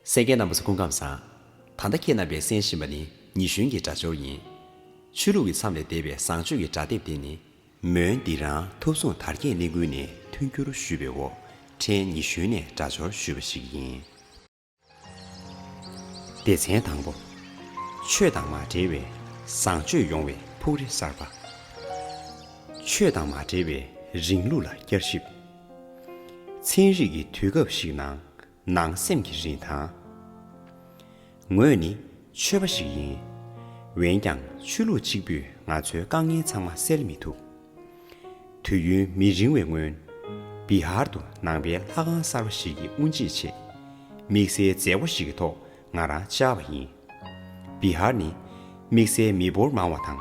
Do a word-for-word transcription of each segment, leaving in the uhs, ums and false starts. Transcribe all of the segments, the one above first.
གསན་མཁན་རྣམ་པ་ཚོ་སྐུ་ཁམས་བཟང་། ད་ལྟ་ཁྱེད་རྣམ་པས་གསན་བཞིན་པ་ནི་ཉི་གཞོན་གྱི་སྒྲ་སྦྱོར་ཡིན། ཆོས་ལུགས་ཀྱི་མཚམས་ལས་འདས་པའི་བཟང་སྤྱོད་ཀྱི་སྒྲ་དེབ་འདི་ནི། མོན་འདི་རང་ཐུབ་བཟུང་དར་རྒྱས་གླིང་ཁུལ་ནས་མཐུན་འགྱུར་ཞུས་པའི་འོག་ཕྲན་ཉི་གཞོན་ནས་སྒྲ་སྦྱོར་ཞུས་པ་ཞིག་ཡིན། སྡེ་ཚན་དང་པོ། ཆོས་དང་མ་འབྲེལ་བའི་བཟང་སྤྱོད་ཡོང་བའི་ཕུགས་རེ་གསར་པ། ཆོས་དང་མ་འབྲེལ་བའི་རིང་ལུགས་ལ་བསྐྱར་ཞིབ། ཚན་རིག་གི་དུས་སྐབས་ཤིག་ནང་ནང་སེམས་ཀྱི་རིན་ཐང་། ངོས་ནི་ཆོས་པ་ཞིག་ཡིན། འོན་ཀྱང་ཆོས་ལུགས་གཅིག་པུས་ང་ཚོའི་དཀའ་ངལ་ཚང་མ་སེལ་མི་ཐུབ། དུས་ཡུན་མི་རིང་བའི་སྔོན། བི་ཧར་དུ་ནང་པའི་ལྷ་ཁང་གསར་པ་ཞིག་གི་དབུ་འབྱེད་ཆེད། དམིགས་བསལ་མཛད་སྒོ་ཞིག་གི་ཐོག་ང་རང་བཅར་བ་ཡིན། བི་ཧར་ནི་དམིགས་བསལ་མི་འབོར་མང་བ་དང་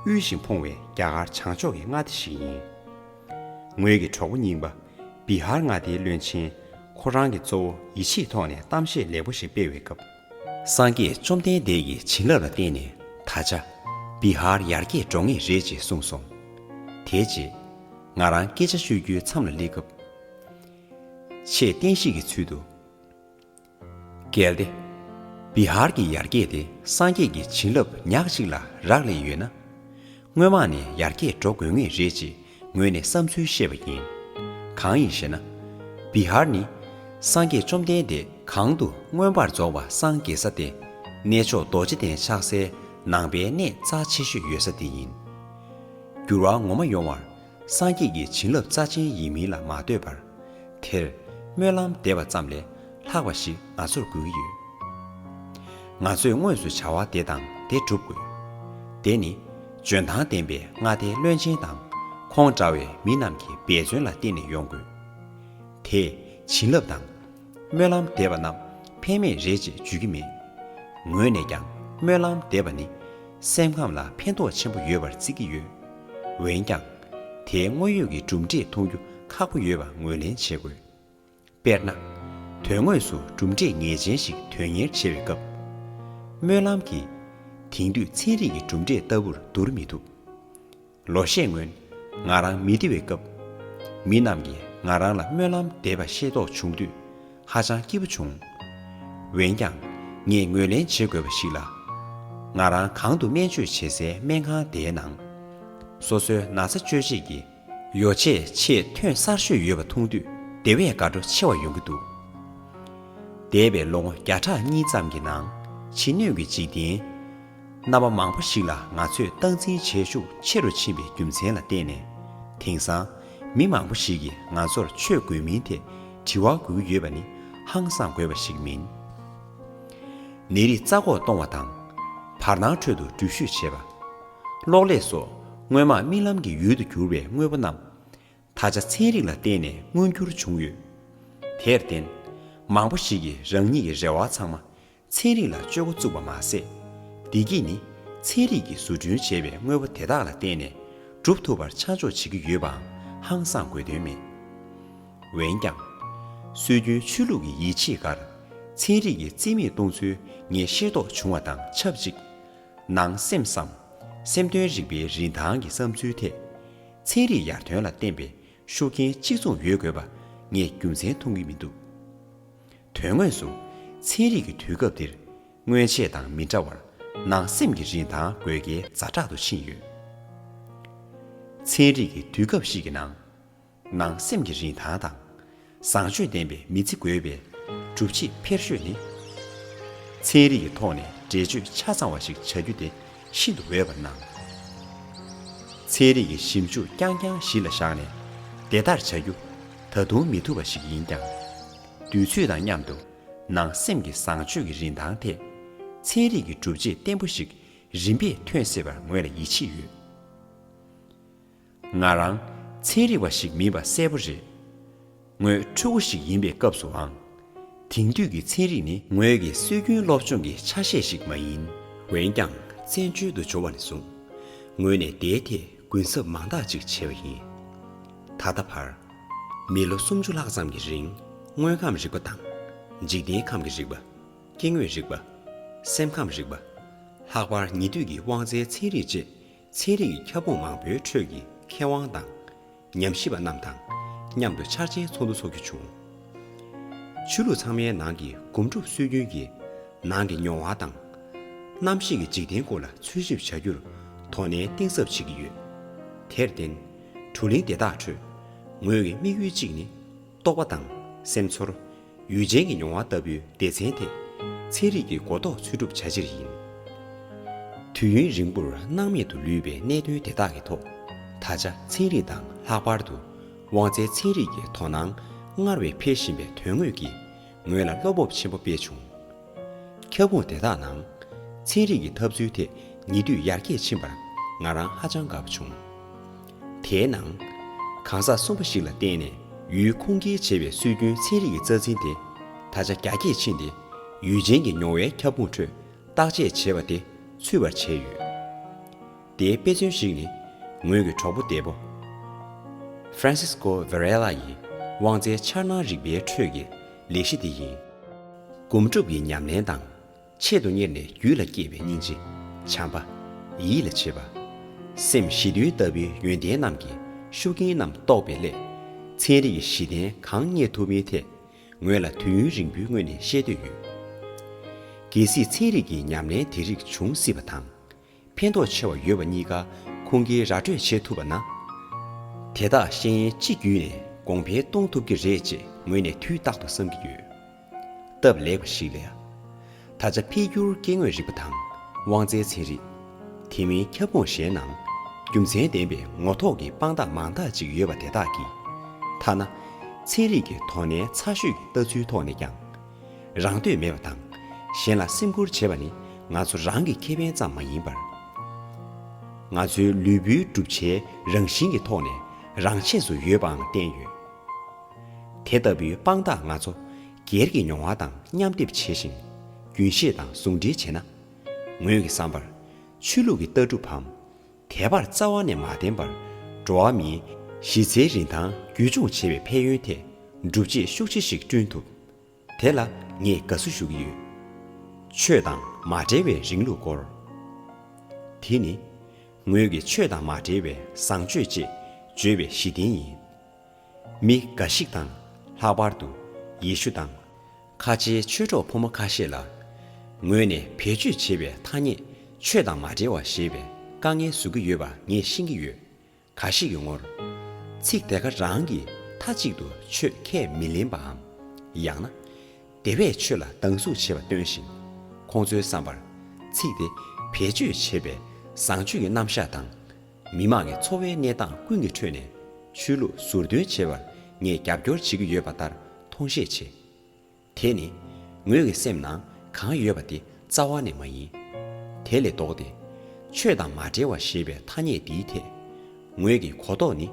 དབུལ་ཞིང་ཕོངས་པའི་རྒྱ་གར་བྱང་ཕྱོགས་ཀྱི་མངའ་སྡེ་ཞིག་ཡིན། ངོས་ཀྱི་གྲོགས་པོ་རྙིང་པ་བི་ཧར་མངའ་སྡེའི་བློན་ཆེན་ཁོ་རང་གིས་གཙོ་བོ་ཡིད་ཆེས་ཐོག་ནས་གཏམ་བཤད་ལེགས་པོ་ཞིག་སྤེལ་བའི་སྐབས། སངས་རྒྱས་བཅོམ་ལྡན་འདས་ཀྱི་བྱིན་རླབས་ལ་བརྟེན་ནས་ད་ཆ་བི་ཧར་ཡར་རྒྱས་འགྲོ་ངེས་རེད་ཅེས་གསུངས་སོང་། དེ་རྗེས་ང་རང་སྐད་ཆ་ཤོད་རྒྱུའི་མཚམས་ལ་སླེབས་སྐབས། ཆེས་བསྟན་བཤིག་གི་ཚུལ་དུ། གལ་ཏེ། བི་ཧར་གྱི་ཡར་རྒྱས་དེ་སངས་རྒྱས་ཀྱི་བྱིན་རླབས་ཉག་གཅིག་ལ་རག་ལས་ཡོད་ན། སྔོན་མ་ནས་ཡར་རྒྱས་འགྲོ་དགོས་ངེས་རེད་ཅེས་ངོས་ནས་བསམ་ཚུལ་བཤད་པ་ཡིན། གང་ཡིན་ཞེ་ན། བི་ཧར་ནི་སངས་རྒྱས་བཅོམ་ལྡན་འདས་གང་དུ་མངོན་པར་རྫོགས་པ་སངས་རྒྱས་ས་སྟེ། གནས་མཆོག་རྡོ་རྗེ་གདན་ཆགས་སའི་ནང་པའི་གནས་རྩ་ཆེ་ཤོས་ཡོད་ས་དེ་ཡིན། འགྱུར་བ་ངོ་མ་ཡོང་བར། སངས་རྒྱས་ཀྱི་བྱིན་རླབས་རྩ་ཆེན་ཡིན་མིན་ལ་མ་ལྟོས་པར། དེར་སྨོན་ལམ་འདེབས་པ་ཙམ་ལས་ལྷག་པ་ཞིག་ང་ཚོར་དགོས་ཀྱི་ཡོད། ང་ཚོས་དངོས་སུ་བྱ་བ་དེ་དང་དེ་སྒྲུབ་དགོས། དེ་ནི་འཇོན་ཐང་ལྡན་པའི་མངའ་སྡེའི་བློན་ཆེན་དང་ཁོང་འདྲ་བའི་མི་རྣམས་ཀྱི་འབད་བརྩོན་ལ་བརྟེན་ནས་ཡོང་དགོས། དེས་བྱིན་རླབས་དང་། སྨོན་ལམ་འདེབས་པ་རྣམས་ཕན་མེད་རེད་ཅེས་བརྗོད་ཀྱི་མེད། ངོས་ནས་ཀྱང་སྨོན་ལམ་འདེབས་པ་ནི་སེམས་ཁམས་ལ་ཕན་ཐོགས་ཆེན་པོ་ཡོད་པར་བརྩི་གི་ཡོད། འོན་ཀྱང་། དེའི་དངོས་ཡོད་ཀྱི་གྲུབ་འབྲས་མཐོང་རྒྱུ་ཁག་པོ་ཡོད་པ་ངོས་ལེན་བྱེད་དགོས། དཔེར་ན། དོན་དངོས་སུ་གྲུབ་འབྲས་ངེས་ཅན་ཞིག་དོན་གཉེར་བྱེད་པའི་སྐབས། སྨོན་ལམ་གྱིས། དེང་དུས་ཚན་རིག་གི་གྲུབ་འབྲས་ལྟ་བུར་བསྡུར་མི་ཐུབ། ལོ་ཤས་སྔོན། ང་རང་མི་བདེ་བའི་སྐབས། མི་རྣམས་ཀྱིས་ང་རང་ལ་སྨོན་ལམ་འདེབས་པ་ཤེས་རྟོགས་བྱུང་དུས། ཧ་ཅང་སྐྱིད་པོ་བྱུང་། འོན་ཀྱང་། ངས་ངོས་ལེན་བྱེད་དགོས་པ་ཞིག་ལ། ང་རང་གང་དུ་སྨན་བཅོས་བྱེད་སའི་སྨན་ཁང་དེའི་ནང་། སོ་སོའི་ན་ཚ་བཅོས་བྱེད་ཀྱི་ཡོ་བྱད་ཆེས་ཐོན་གསར་ཤོས་ཡོད་པ་མཐོང་དུས་དེ་བས་དགའ་སྤྲོ་ཆེ་བ་ཡོང་གི་འདུག་འདས་པའི་ལོ་ངོ་བརྒྱ་ཕྲག་གཉིས་ཙམ་གྱི་ནང་ཕྱི་སྣོད་ཀྱི་འཇིག་རྟེན་རྣམ་པ་མང་པོ་ཞིག་ལ་ང་ཚོས་སྟངས་འཛིན་བྱེད་ཤུགས་ཆེ་རུ་ཕྱིན་པའི་རྒྱུ་མཚན་ལ་བརྟེན་ནས། དེང་སང་མི་མང་པོ་ཞིག་གིས་ང་ཚོར་ཆོས་དགོས་མིན་ཐད་དྲི་བ་འགོད་ཀྱི་ཡོད་པ་ནི་ཧང་སངས་དགོས་པ་ཞིག་མིན། ནད་རིགས་རྩ་འགོག་གཏོང་བ་དང་། བར་སྣང་ཁྲོད་དུ་འགྲུལ་བཞུད་བྱེད་པ། གློག་ཀླད་སོགས་སྔོན་མ་རྨི་ལམ་གྱི་ཡུལ་དུ་གྱུར་བའི་དངོས་པོ་རྣམས། ད་ཆ་ཚན་རིག་ལ་བརྟེན་ནས་མངོན་འགྱུར་བྱུང་ཡོད། དེར་བརྟེན། མང་པོ་ཞིག་གིས་རང་ཉིད་ཀྱི་རེ་བ་ཚང་མ་ཚན་རིག་ལ་བཅོལ་འགོ་བཙུགས་པ་མ་ཟད། བདེ་སྐྱིད་ནི་ཚན་རིག་གིས་བཟོ་སྐྲུན་བྱས་པའི་དངོས་པོ་དེ་དག་ལ་བརྟེན་ནས་སྒྲུབ་ཐུབ་པར་ཆ་འཇོག་བྱེད་ཀྱི་ཡོད་པའང་ཧང་སངས་དགོས་དོན་མེད། འོན་ཀྱང་། སྲོལ་རྒྱུན་ཆོས་ལུགས་ཀྱི་ཡིད་ཆེས་སྒར། ཚན་རིག་གི་རྩིས་མེད་གཏོང་ཚུལ་ངས་ཤེས་རྟོགས་བྱུང་བ་དང་ཆབས་ཅིག་ནང་སེམས་སམ། སེམས་དོན་རིག་པའི་རིན་ཐང་གི་བསམ་ཚུལ་ཐད། ཚན་རིག་ཡར་ཐོན་ལ་བརྟེན་པའི་ཤུགས་རྐྱེན་གཅིག་མཚུངས་ཡོད་དགོས་པ་ངས་རྒྱུ་མཚན་མཐོང་གི་མི་འདུག་དོན་དངོས་སུ། ཚན་རིག་གི་དུས་སྐབས་འདིར་སྔོན་ཆད་དང་མི་འདྲ་བར་ནང་སེམས་ཀྱི་རིན་ཐང་དགོས་གལ་ཛ་དྲག་ཏུ་ཕྱིན་ཡོད། ཚན་རིག་གི་དུས་སྐབས་ཤིག་གི་ནང་། ནང་སེམས་ཀྱི་རིན་ཐང་དང་། བཟང་སྤྱོད་ལྡན་པའི་མི་ཚེ་དགོས་པའི་སྒྲུབ་བྱེད་འཕེར་ཤོས་ནི། ཚན་རིག་གི་ཐོག་ནས་འགྲེལ་བརྗོད་ཆ་ཚང་བ་ཞིག་བྱ་རྒྱུ་དེ་ཤིན་ཏུ་འོས་པར་སྣང་། ཚན་རིག་གི་ཞིབ་འཇུག་རྐྱང་རྐྱང་གཞི་ལ་བཞག་ནས་དེ་ལྟར་བྱ་རྒྱུ་ད་དུང་མི་ཐུབ་པ་ཞིག་ཡིན་ཀྱང་། དུས་ཚོད་དང་མཉམ་དུ་ནང་སེམས་ཀྱི་བཟང་སྤྱོད་ཀྱི་རིན་ཐང་ཐད་ཚན་རིག་གི་སྒྲུབ་བྱེད་བརྟན་པོ་ཞིག་རིམ་པས་ཐོན་སྲིད་པར་ངོས་ལ་ཡིད་ཆེས་ཡོད། ང་རང་ཚན་རིག་པ་ཞིག་མིན་པ་གསལ་པོ་རེད། ངོས་ཕྲུ་གུ་ཞིག་ཡིན་པའི་སྐབས་སུའང་། དེང་དུས་ཀྱི་ཚན་རིག་ནི་ངོས་ཀྱི་སྲོལ་རྒྱུན་སློབ་སྦྱོང་གི་ཆ་ཤས་ཤིག་མ་ཡིན། འོན་ཀྱང་བཙན་བྱོལ་དུ་འབྱོར་བ་ནས་བཟུང་། ངོས་ནས་དེའི་ཐད་གུན་གསབ་མང་དག་ཅིག་བྱས་པ་ཡིན། ད་ལྟ་བར། མི་ལོ་སུམ་ཅུ་ལྷག་ཙམ་གྱི་རིང་དངོས་ཁམས་རིག་པ་དང་། འཇིག་རྟེན་ཁམས་ཀྱི་རིག་པ། སྐྱེ་དངོས་རིག་པ། སེམས་ཁམས་རིག་པ། ལྷག་པར་ཉེ་དུས་ཀྱི་དབང་རྩའི་ཚན་རིག་བཅས་ཚན་རིག་གི་ཁྱབ་ཁོངས་མང་པོའི་ཁྲོད་ཀྱི་མཁས་དབང་དང་། ཉམས་ཞིབ་པ་རྣམས་དང་མཉམ་དུ་འཆར་ཅན་ཚོགས་འདུ་འཚོགས་རྒྱུ་བྱུང་། ཆོས་ལུགས་ཚང་མའི་ནང་གི་སྒོམ་སྒྲུབ་སྲོལ་རྒྱུན་གྱིས་ནང་གི་མྱོང་བ་དང་། རྣམ་ཤེས་ཀྱི་འཇིག་རྟེན་སྐོར་ལ་འཚོལ་ཞིབ་བྱ་རྒྱུར་དོ་ནན་གཏིང་ཟབ་བྱེད་ཀྱི་ཡོད། དེར་བརྟེན། བགྲོ་གླེང་དེ་དག་ཁྲོད་ངོས་ཀྱི་དམིགས་ཡུལ་གཅིག་ནི། རྟོག་པ་དང་སེམས་ཚོར། ཡུལ་ཅན་གྱི་མྱོང་བ་ལྟ་བུའི་སྡེ་ཚན་ཐད་ཚན་རིག་གི་གོ་རྟོགས་འཚོལ་སྒྲུབ་བྱ་ཕྱིར་ཡིན། དུས་ཡུན་རིང་པོར་སྣང་མེད་དུ་ལུས་པའི་གནད་དོན་དེ་དག་གི་ཐོག་ད་ཆ་ཚན་རིག་དང་ལྷག་པར་དུ་དབང་རྩའི་ཚན་རིག་གི་དོ་སྣང་སྔར་བས་འཕེལ་བཞིན་པའི་དོན་དངོས་ཀྱིས་ངོས་ལ་བློ་སྤོབས་ཆེན་པོ་སྤེལ་བྱུང་། ཁྱབ་ཁོངས་དེ་དག་ནང་ཚན་རིག་གི་འཐབ་རྩོད་ཐད་ཉེ་དུས་ཡར་རྒྱས་ཕྱིན་པར་ང་རང་ཧ་ཅང་དགའ་པོ་བྱུང་། དེའི་ནང་། གང་ཟག་གསུམ་པ་ཞིག་ལ་བརྟེན་ནས་ཡུལ་ཁུངས་སྐྱེལ་བྱས་པའི་སྲོལ་རྒྱུན་ཚན་རིག་གི་རྩ་འཛིན་དེ་ད་ཆ་རྒྱ་སྐྱེད་ཕྱིན་ཏེ་ཡུལ་ཅན་གྱི་མྱོང་བའི་ཁྱབ་ཁོངས་ཁྲོད་བརྟག་དཔྱད་བྱས་པ་དེ་ཚུད་པར་བྱས་ཡོད། དེའི་དཔེ་མཚོན་ཞིག་ནི་ངོས་ཀྱི་གྲོགས་པོ་འདས་པོ་Francisco Varela ཡི་དབང་རྩའི་འཆར་སྣང་རིག་པའི་ཁྲོད་ཀྱི་ལས་གཞི་དེ་ཡིན། སྒོམ་སྒྲུབ་ཀྱི་ཉམས་ལེན་དང་། ཆེད་དུ་གཉེར་ནས་རྒྱུད་ལ་སྐྱེས་པའི་སྙིང་རྗེ། བྱམས་པ། ཡིད་ལ་བྱེད་པ། སེམས་ཞི་དུལ་ལྟ་བུའི་ཡོན་ཏན་རྣམས་ཀྱི་ཤུགས་རྐྱེན་རྣམས་རྟོགས་པའི་སླད། ཚན་རིག་གི་གཞི་རྟེན་གང་རྙེད་ཐུབ་མིན་ཐད་ངོས་ལ་དུས་ཡུན་རིང་པོའི་སྔོན་ནས་ཤེས་འདོད་ཡོད། གལ་སྲིད་ཚན་རིག་གི་ཉམས་ལེན་དེ་རིགས་བྱུང་སྲིད་པ་དང་། ཕན་ཐོགས་ཆེ་བ་ཡོད་པ་གཉིས་ཀ་ཁུངས་སྐྱེལ་ར་སྤྲོད་བྱེད་ཐུབ་པ་ན། དེ་དག་ཤེས་ཡོན་སྤྱི་བརྒྱུད་ནས་གོང་འཕེལ་གཏོང་ཐུབ་ཀྱི་རེད་ཅེས་ངོས་ནས་དུས་རྟག་ཏུ་བསམ་གྱི་ཡོད། སྟབས་ལེགས་པ་ཞིག་ལ། ད་ཆ་འཕེལ་འགྱུར་སྐྱེ་དངོས་རིག་པ་དང་དབང་རྩའི་ཚན་རིག་དེ་མིན་ཁྱབ་ཁོངས་གཞན་ནང་རྒྱུ་མཚན་ལྡན་པའི་ངོ་ཐོག་གི་དཔང་རྟགས་མང་དག་ཅིག་ཡོད་པ་དེ་དག་གིས། ཐ་ན་ཚན་རིག་གི་དོ་ནན་ཚ་ཤོས་ཀྱི་ལྟ་ཚུལ་ཐོག་ནས་ཀྱང་། རང་འདོད་མེད་པ་དང་གཞན་ལ་སེམས་ཁུར་བྱེད་པ་ནི་ང་ཚོ་རང་གི་ཁེ་ཕན་ཙམ་མ་ཡིན་པར། ང་ཚོའི་ལུས་པོའི་གྲུབ་ཆའི་རང་བཞིན་གྱི་ཐོག་ནས་རང་ཆས་སུ་ཡོད་པའང་བསྟན་ཡོད། དེ་ལྟ་བུའི་དཔང་རྟགས་ང་ཚོ་སྒེར་གྱི་མྱོང་བ་དང་མཉམ་སྡེབ་བྱས་ཤིང་རྒྱུན་ཤེས་དང་ཟུང་འབྲེལ་བྱས་ན། ངོས་ཀྱི་བསམ་པར་ཆོས་ལུགས་ཀྱི་ལྟ་གྲུབ་བམ། དད་པར་རྩ་བ་ནས་མ་བརྟེན་པར་འགྲོ་བ་མིའི་གཞི་རྩའི་རིན་ཐང་རྒྱུན་འཁྱོངས་བྱེད་པའི་ཕན་ཡོན་ཐད་སྒྲུབ་བྱེད་ཤུགས་ཆེ་ཞིག་བསྐྲུན་ཐུབ། དེ་ལ་ངས་དགའ་བསུ་ཞུ་གི་ཡོད། ཆོས་དང་མ་འབྲེལ་བའི་རིང་ལུགས་སྐོར། དེ་ནི། ངོས་ཀྱི་ཆོས་དང་མ་འབྲེལ་བའི་བཟང་སྤྱོད་ཅེས་བརྗོད་པའི་གཞི་རྟེན་ཡིན། མི་འགའ་ཞིག་དང་། ལྷག་པར་དུ་ཡེ་ཤུ་དང་། ཁ་ཆེའི་ཆོས་གྲོགས་ཕོ་མོ་ཁ་ཤས་ལ། ངོས་ནས་བེད་སྤྱོད་བྱེད་པའི་ཐ་སྙད་ཆོས་དང་མ་འབྲེལ་བ་ཞེས་པའི་དཀའ་ངལ་བཟོ་གི་ཡོད་པ་ངས་ཤེས་ཀྱི་ཡོད། འགའ་ཞིག་གི་ངོར། ཚིག་དེ་ག་རང་གིས་མཐའ་གཅིག་ཏུ་ཆོས་ཁས་མི་ལེན་པའམ། ཡང་ན། དེ་བས་ཆོས་ལ་སྡང་ཟུག་བྱེད་པ་སྟོན་ཞིང་། ཁོང་ཚོའི་བསམ་པར། ཚིག་དེ་བེད་སྤྱོད་བྱེད་པའི་བཟང་སྤྱོད་ཀྱི་རྣམ་གཞག་དང་། མི་དམངས་ཀྱི་འཚོ་བའི་གནས་སྟངས་ཀུན་གྱི་ཁྲོད་ནས་ཆོས་ལུགས་ཟུར་འདོན་བྱེད་པར་ངས་རྒྱབ་སྐྱོར་བྱེད་ཀྱི་ཡོད་པ་ལྟར་མཐོང་ཤས་ཆེ། དེ་ནི་ངོས་ཀྱི་སེམས་ནང་གང་ཡོད་པ་དེ་རྩ་བ་ནས་མ་ཡིན། དེ་ལས་ལྡོག་སྟེ། ཆོས་དང་མ་འབྲེལ་བ་ཞེས་པའི་ཐ་སྙད་འདིའི་ཐད། ངོས་ཀྱི་གོ་རྟོགས་ནི།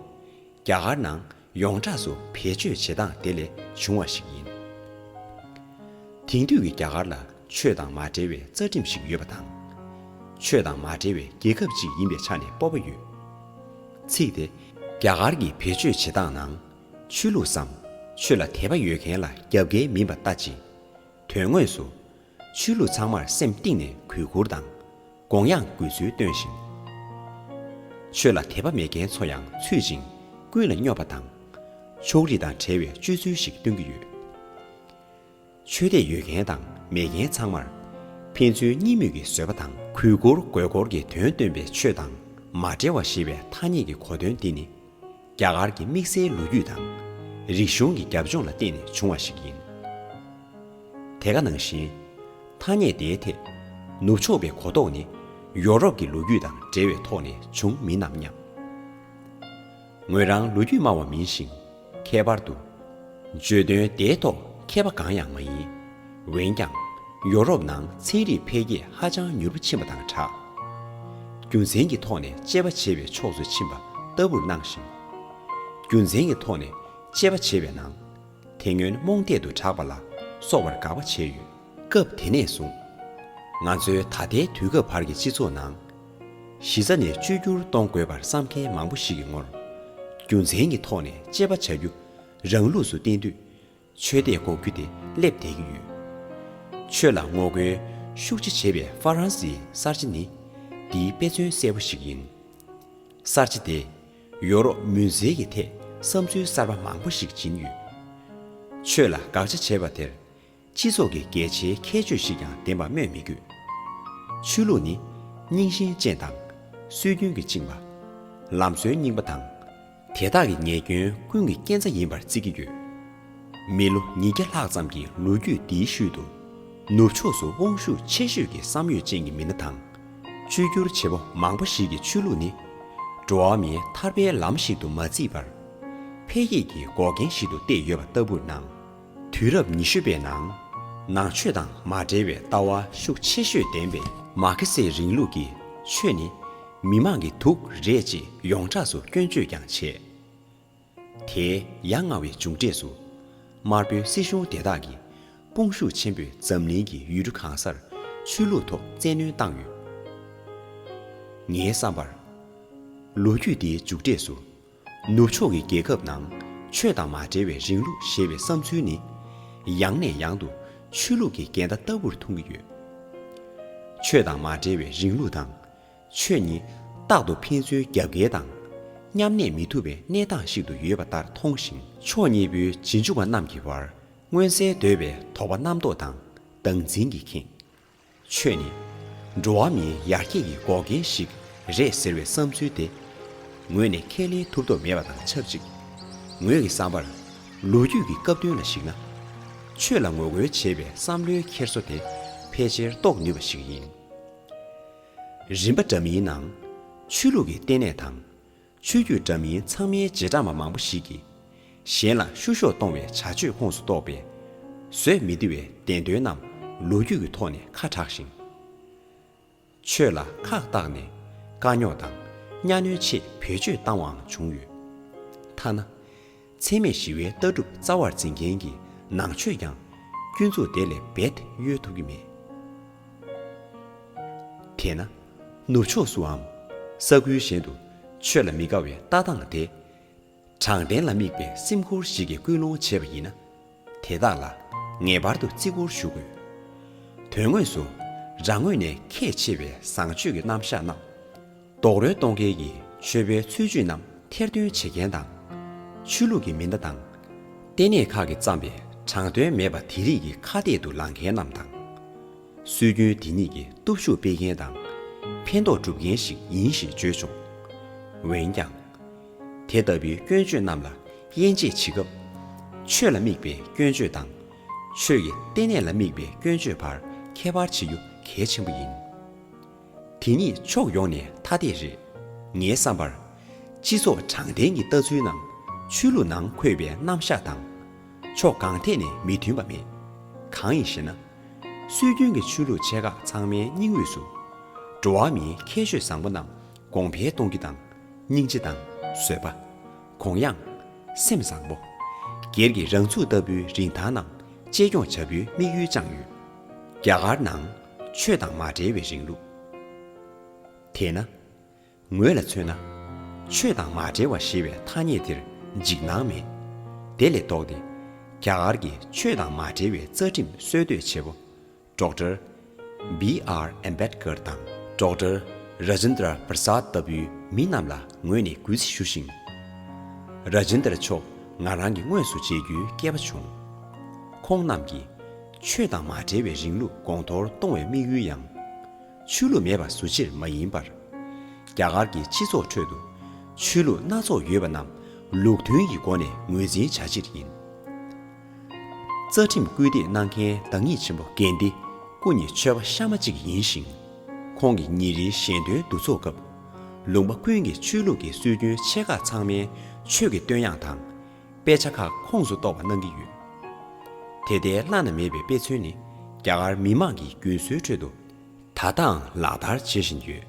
རྒྱ་གར་ནང་ཡོངས་གྲགས་སུ་བེད་སྤྱོད་བྱེད་སྟངས་དེ་ལས་བྱུང་བ་ཞིག་ཡིན། དེང་དུས་ཀྱི་རྒྱ་གར་ལ་ཆོས་དང་མ་འབྲེལ་བའི་རྩ་ཁྲིམས་ཤིག་ཡོད་པ་དང་། ཆོས་དང་མ་འབྲེལ་བའི་རྒྱལ་ཁབ་ཅིག་ཡིན་པའི་ཆ་ནས་སྤོབས་པ་ཡོད། ཚིག་དེ་རྒྱ་གར་གྱི་བེད་སྤྱོད་བྱེད་སྟངས་ནང་། ཆོས་ལུགས་སམ། ཆོས་ལ་དད་པ་ཡོད་མཁན་ལ་རྒྱབ་འགལ་མིན་པ་ལྟ་ཅི། དོན་དངོས་སུ། ཆོས་ལུགས་ཚང་མར་སེམས་གཏིང་ནས་གུས་བཀུར་དང་། དགོངས་ཡངས་དགོས་ཚུལ་སྟོན་ཞིང་། ཆོས་ལ་དད་པ་མེད་མཁན་ཚོ་ཡང་ཚུད་ཅིང་ཀུན་ལ་སྙོབ་པ་དང་། ཕྱོགས་རིས་དང་བྲལ་བའི་སྤྱོད་ཚུལ་ཞིག་སྟོན་གྱི་ཡོད། ཆོས་དད་ཡོད་མཁན་དང་མེད་མཁན་ཚང་མར། ཕན་ཚུན་གཉིས་མོས་ཀྱི་བཟོད་པ་དང་། གུས་བཀུར་དགོས་སྐོར་གྱི་དོན་སྟོན་པའི་ཆོས་དང་མ་འབྲེལ་བ་ཞེས་པའི་ཐ་སྙད་ཀྱི་གོ་དོན་འདི་ནི། རྒྱ་གར་གྱི་དམིགས་བསལ་ལོ་རྒྱུས་དང་། རིག་གཞུང་གི་རྒྱབ་ལྗོངས་ལ་བརྟེན་ནས་བྱུང་བ་ཞིག་ཡིན། དེ་ག་ནང་བཞིན། ཐ་སྙད་དེའི་ཐད། ནུབ་ཕྱོགས་པའི་གོ་རྟོགས་ནི། ཡོ་རོབ་ཀྱི་ལོ་རྒྱུས་དང་འབྲེལ་བའི་ཐོག་ནས་བྱུང་མིན་ནམ་སྙམ། ངོས་རང་ལོ་རྒྱུས་སྨྲ་བ་མིན་ཞིང་། ཁྱད་པར་དུ། བརྗོད་དོན་དེའི་ཐོག་མཁས་པ་གང་ཡང་མ་ཡིན། འོན་ཀྱང་། ཡོ་རོབ་ནང་ཚན་རིག་འཕེལ་རྒྱས་ཧ་ཅང་མྱུར་པོ་ཕྱིན་པ་དང་སྦྲགས། རྒྱུ་མཚན་གྱི་ཐོག་ནས་དཔྱད་པ་བྱེད་པའི་ཕྱོགས་སུ་ཕྱིན་པ་ལྟ་བུར་སྣང་ཞིང་། རྒྱུ་མཚན་གྱི་ཐོག་ནས་དཔྱད་པ་བྱེད་པའི་ནང་། དེ་སྔོན་རྨོངས་དད་དུ་གྲགས་པ་ལ་སོགས་པར་དགག་པ་བྱས་ཡོད། སྐབས་དེ་ནས་བཟུང་། ང་ཚོའི་ད་ལྟའི་དུས་སྐབས་བར་གྱི་སྤྱི་ཚོགས་ནང་། གཞི་རྩ་ནས་བཅོས་བསྒྱུར་གཏོང་དགོས་པར་བསམ་མཁན་མང་པོ་ཞིག་གི་ངོར། རྒྱུ་མཚན་གྱི་ཐོག་ནས་དཔྱད་པ་བྱ་རྒྱུ་རང་ལུགས་སུ་བསྟན་དུས། ཆོས་དད་འགོག་རྒྱུ་དེ་སླེབས་བསྡད་ཀྱི་ཡོད། ཆོས་ལ་ངོ་རྒོལ་ཤུགས་ཆེ་བྱེད་པའི་ཧྥ་རན་སིའི་གསར་བརྗེ་ནི་འདིའི་དཔེ་མཚོན་གསལ་པོ་ཞིག་ཡིན། གསར་བརྗེ་དེས་ཡོ་རོབ་མུན་སེལ་གྱི་ཐད་བསམ་ཚུལ་གསར་པ་མང་པོ་ཞིག་སྦྱིན་ཡོད། ཆོས་ལ་དགག་བྱ་བྱས་པ་དེར། སྤྱི་ཚོགས་ཀྱི་གལ་ཆེའི་ཁྱད་ཆོས་ཤིག་ཀྱང་ལྡན་པ་སྨོས་མི་དགོས། ཆོས་ལུགས་ནི། རྙིང་ཞེན་ཅན་དང་། སྲོལ་རྒྱུན་གྱིས་བཅིངས་པ། ལམ་སྲོལ་རྙིང་པ་དང་། དེ་དག་གི་ཉེས་སྐྱོན་ཀུན་གྱི་རྐྱེན་རྩ་ཡིན་པར་བརྩི་གི་ཡོད། མི་ལོ་ཉིས་བརྒྱ་ལྷག་ཙམ་གྱི་ལོ་རྒྱུས་འདིའི་ཤུལ་དུ། ནུབ་ཕྱོགས་སུ་དབང་ཤུགས་ཆེ་ཤོས་ཀྱི་བསམ་ཡོད་ཅན་གྱི་མི་སྣ་དང་། བཅོས་བསྒྱུར་བྱེད་པོ་མང་པོ་ཞིག་གིས་ཆོས་ལུགས་ནི། འགྲོ་བ་མིའི་ཐར་པའི་ལམ་ཞིག་ཏུ་མ་བརྩིས་པར། འཕེལ་རྒྱས་ཀྱི་འགོག་རྐྱེན་ཞིག་ཏུ་བལྟས་ཡོད་པ་ལྟ་བུར་སྣང་། དུས་རབས་ཉི་ཤུ་པའི་ནང་། ནང་ཆོས་དང་མ་འབྲེལ་བའི་ལྟ་བ་ཤུགས་ཆེ་ཤོས་ལྡན་པའི་མར་ཁེ་སིའི་རིང་ལུགས་ཀྱིས་ཆོས་ནི་མི་དམངས་ཀྱི་དུག་རེད་ཅེས་ཡོངས་གྲགས་སུ་སྐྱོན་བརྗོད་ཀྱང་བྱས། དེའི་ཡ་ང་བའི་མཇུག་འབྲས་སུ། དམར་པོའི་སྲིད་གཞུང་དེ་དག་གིས་དཔུང་ཤུགས་ཆེན་པོས་འཛམ་གླིང་གི་ཡུལ་གྲུ་གང་སར་ཆོས་ལུགས་ཐོག་བཙན་གནོན་བཏང་ཡོད། ངའི་བསམ་པར། ལོ་རྒྱུས་འདིའི་མཇུག་འབྲས་སུ། ནུབ་ཕྱོགས་ཀྱི་རྒྱལ་ཁབ་ནང་ཆོས་དང་མ་འབྲེལ་བའི་རིང་ལུགས་ཞེས་པའི་བསམ་ཚུལ་ནི། ཡང་ནས་ཡང་དུ་ཆོས་ལུགས་ཀྱི་འགལ་ཟླ་ལྟ་བུར་མཐོང་གི་ཡོད། ཆོས་དང་མ་འབྲེལ་བའི་རིང་ལུགས་དང་། ཆོས་ཉིད་རྟག་ཏུ་ཕན་ཚུན་རྒྱབ་འགལ་དང་། མཉམ་གནས་མི་ཐུབ་པའི་གནས་སྟངས་ཤིག་ཏུ་ཡོད་པ་ལྟར་མཐོང་ཞིང་། ཕྱོགས་གཉིས་པོའི་རྗེས་འཇུག་པ་རྣམས་ཀྱི་བར་མངོན་གསལ་དོད་པའི་དོགས་པ་རྣམ་རྟོག་དང་སྡང་འཛིན་གྱིས་ཁེངས། ཆོས་ནི་འགྲོ་བ་མིའི་ཡར་རྒྱས་ཀྱི་འགོག་རྐྱེན་ཞིག་རེད་ཟེར་བའི་བསམ་ཚུལ་དེ། ངོས་ནས་ཁས་ལེན་ཐུབ་ཐབས་མེད་པ་དང་ཆབས་ཅིག། ངོས་ཀྱི་བསམ་པར། ལོ་རྒྱུས་ཀྱི་སྐབས་དོན་ལ་གཞིགས་ན། ཆོས་ལ་ངོ་རྒོལ་བྱེད་པའི་བསམ་བློའི་འཁྱེར་སོ་དེ་ཕལ་ཆེར་རྟོགས་ནུས་པ་ཞིག་ཡིན། རིམ་པ་འདྲ་མིན་ནང་། ཆོས་ལུགས་ཀྱི་ལྟེ་གནས་དང་། ཆོས་བརྒྱུད་འདྲ་མིན་ཚང་མའི་རྗེས་འབྲང་པ་མང་པོ་ཞིག་གིས། གཞན་ལ་བཤུ་གཞོག་གཏོང་བའི་བྱ་སྤྱོད་ཁོངས་སུ་གཏོགས་པའི། བཟོད་མི་བདེ་བའི་བདེན་དོན་རྣམས་ལོ་རྒྱུས་ཀྱི་ཐོག་ནས་ཁ་གྲགས་ཤིང་། ཆོས་ལ་ཁག་བཏགས་ནས་དཀའ་རྙོག་དང་གཉའ་གནོན་ཆེད་བེད་སྤྱོད་བཏང་བའང་བྱུང་ཡོད། ཐ་ན། འཚེ་མེད་ཞི་བའི་ལྟ་གྲུབ་རྩ་བར་འཛིན་མཁན་གྱི་ནང་ཆོས་ཀྱང་སྐྱོན་འཛུགས་དེ་ལས་རྦད་དེ་གཡོལ་ཐུབ་ཀྱི་མེད། དེས་ན། ནུབ་ཕྱོགས་སུའམ། ས་ཁུལ་གཞན་དུ་ཆོས་ལ་མི་དགའ་བའི་ལྟ་སྟངས་དེ། དྲང་བདེན་ལ་དམིགས་པའི་སེམས་ཁུར་ཞིག་གིས་སྐུལ་སློང་བྱས་པ་ཡིན་ན། དེ་དག་ལ་ངེས་པར་དུ་བརྩི་བཀུར་ཞུ་དགོས། དོན་དངོས་སུ། རང་ངོས་ནས་ཁས་འཆེ་བའི་བཟང་སྤྱོད་ཀྱི་རྣམ་གཞག་རྣམས། རྡོག་རོལ་གཏོང་མཁན་གྱི་ཆོས་པའི་ཚུལ་འཆོས་རྣམས་ཐེར་འདོན་བྱེད་མཁན་དང་། ཆོས་ལུགས་ཀྱི་མི་སྣ་དང་། ལྟེ་གནས་ཁག་གིས་བརྩམས་པའི་དྲང་དོན་མེད་པ་དེ་རིགས་ཀྱི་ཁ་གཏད་དུ་ལངས་མཁན་རྣམས་དང་། སྲོལ་རྒྱུན་དེ་ཉིད་ཀྱི་སྟོབས་ཤུགས་སྤེལ་མཁན་དང་། ཕན་ཐོགས་སྒྲུབ་མཁན་ཞིག་ཡིན་ཞེས་བརྗོད་ཆོག། འོན་ཀྱང་། དེ་ལྟ་བུའི་སྐྱོན་བརྗོད་རྣམས་ལ་དབྱེ་འབྱེད་བྱེད་སྐབས། ཆོས་ལ་དམིགས་པའི་སྐྱོན་བརྗོད་དང་། ཆོས་ཀྱི་ལྟེ་གནས་ལ་དམིགས་པའི་སྐྱོན་བརྗོད་བར་ཁྱད་པར་བྱེད་རྒྱུ་གལ་ཆེན་པོ་ཡིན། དེ་གཉིས་ཕྱོགས་ཡོངས་ནས་ཐ་དད་རེད། ངའི་བསམ་པར། སྤྱི་ཚོགས་དྲང་བདེན་གྱི་ལྟ་ཚུལ་རྣམས་ཆོས་ལུགས་ནང་འཁོད་པའི་རྣམ་གཞག་དང་། ཕྱོགས་གང་ཐད་ནས་མི་མཐུན་པ་མེད། གང་ཡིན་ཞེ་ན། སྲོལ་རྒྱུན་གྱི་ཆོས་ལུགས་ཆེ་ཁག་ཚང་མའི་སྙིང་དབུས་སུ། འགྲོ་བ་མིའི་ཁྱད་ཆོས་བཟང་པོ་རྣམས་གོང་འཕེལ་གཏོང་རྒྱུ་དང་། སྙིང་རྗེ་དང་། བཟོད་པ། གུ་ཡངས། སེམས་བཟང་པོ། སྒེར་གྱི་རང་ཚུགས་ལྟ་བུའི་རིན་ཐང་རྣམས་གཅེས་སྐྱོང་བྱ་རྒྱུའི་དམིགས་ཡུལ་བཅངས་ཡོད། རྒྱ་གར་ནང་ཆོས་དང་མ་འབྲེལ་བའི་རིང་ལུགས། དེས་ན། ངོས་ལ་མཚོན་ན། ཆོས་དང་མ་འབྲེལ་བ་ཞེས་པའི་ཐ་སྙད་དེར་འཇིགས་སྣང་མེད། དེ་ལས་ལྡོག་སྟེ། རྒྱ་གར་གྱི་ཆོས་དང་མ་འབྲེལ་བའི་རྩ་ཁྲིམས་སྲོལ་གཏོད་བྱེད་པོ། ཌོག་ཊར་བི་ཨར་ཨམ་བེད་ཀར་དང་ཌོག་ཊར་ར་ཇེན་དྲ་པྲ་སཱད་ལྟ་བུའི་མི་རྣམས་ལ་ངོས་ནས་གུས་བརྩི་ཞུ་ཞིང་། ར་ཇེན་དྲ་མཆོག་ང་རང་གིས་དངོས་སུ་མཇལ་རྒྱུའི་སྐལ་བ་བྱུང་། ཁོང་རྣམས་ཀྱིས་ཆོས་དང་མ་འབྲེལ་བའི་རིང་ལུགས་གོང་མཐོར་གཏོང་བའི་དམིགས་ཡུལ་ཡང་། ཆོས་ལུགས་མེད་པ་བཟོ་ཕྱིར་མ་ཡིན་པར། རྒྱ་གར་གྱི་སྤྱི་ཚོགས་ཁྲོད་དུ་ཆོས་ལུགས་སྣ་ཚོགས་ཡོད་པ་རྣམས་ལུགས་མཐུན་གྱི་སྒོ་ནས་ངོས་འཛིན་བྱ་ཕྱིར་ཡིན། རྩ་ཁྲིམས་བཀོད་འདེད་གནང་མཁན་བདག་ཉིད་ཆེན་པོ་གན་དྷི་སྐུ་ཉིད་ཆོས་པ་གཤའ་མ་གཅིག་ཡིན་ཞིང་། ཁོང་གིས་ཉིན་རེའི་ཞལ་འདོན་འདུ་ཚོགས་སྐབས། ལུང་པ་ཀུན་གྱི་ཆོས་ལུགས་ཀྱི་སྲོལ་རྒྱུན་ཆེ་ཁག་ཚང་མའི་ཆོས་ཀྱི་བསྟོད་དབྱངས་དང་། དཔེ་ཆ་ཁག་ཁོངས་སུ་གཏོགས་པ་གནང་གི་ཡོད། དེ་ལྟའི་བླ་ན་མེད་པའི་དཔེ་མཚོན་ནི་རྒྱ་གར་མི་དམངས་ཀྱི་རྒྱུན་སྲོལ་ཁྲོད་དུ་ད་ལྟའང་ལག་བསྟར་བྱེད་བཞིན་ཡོད།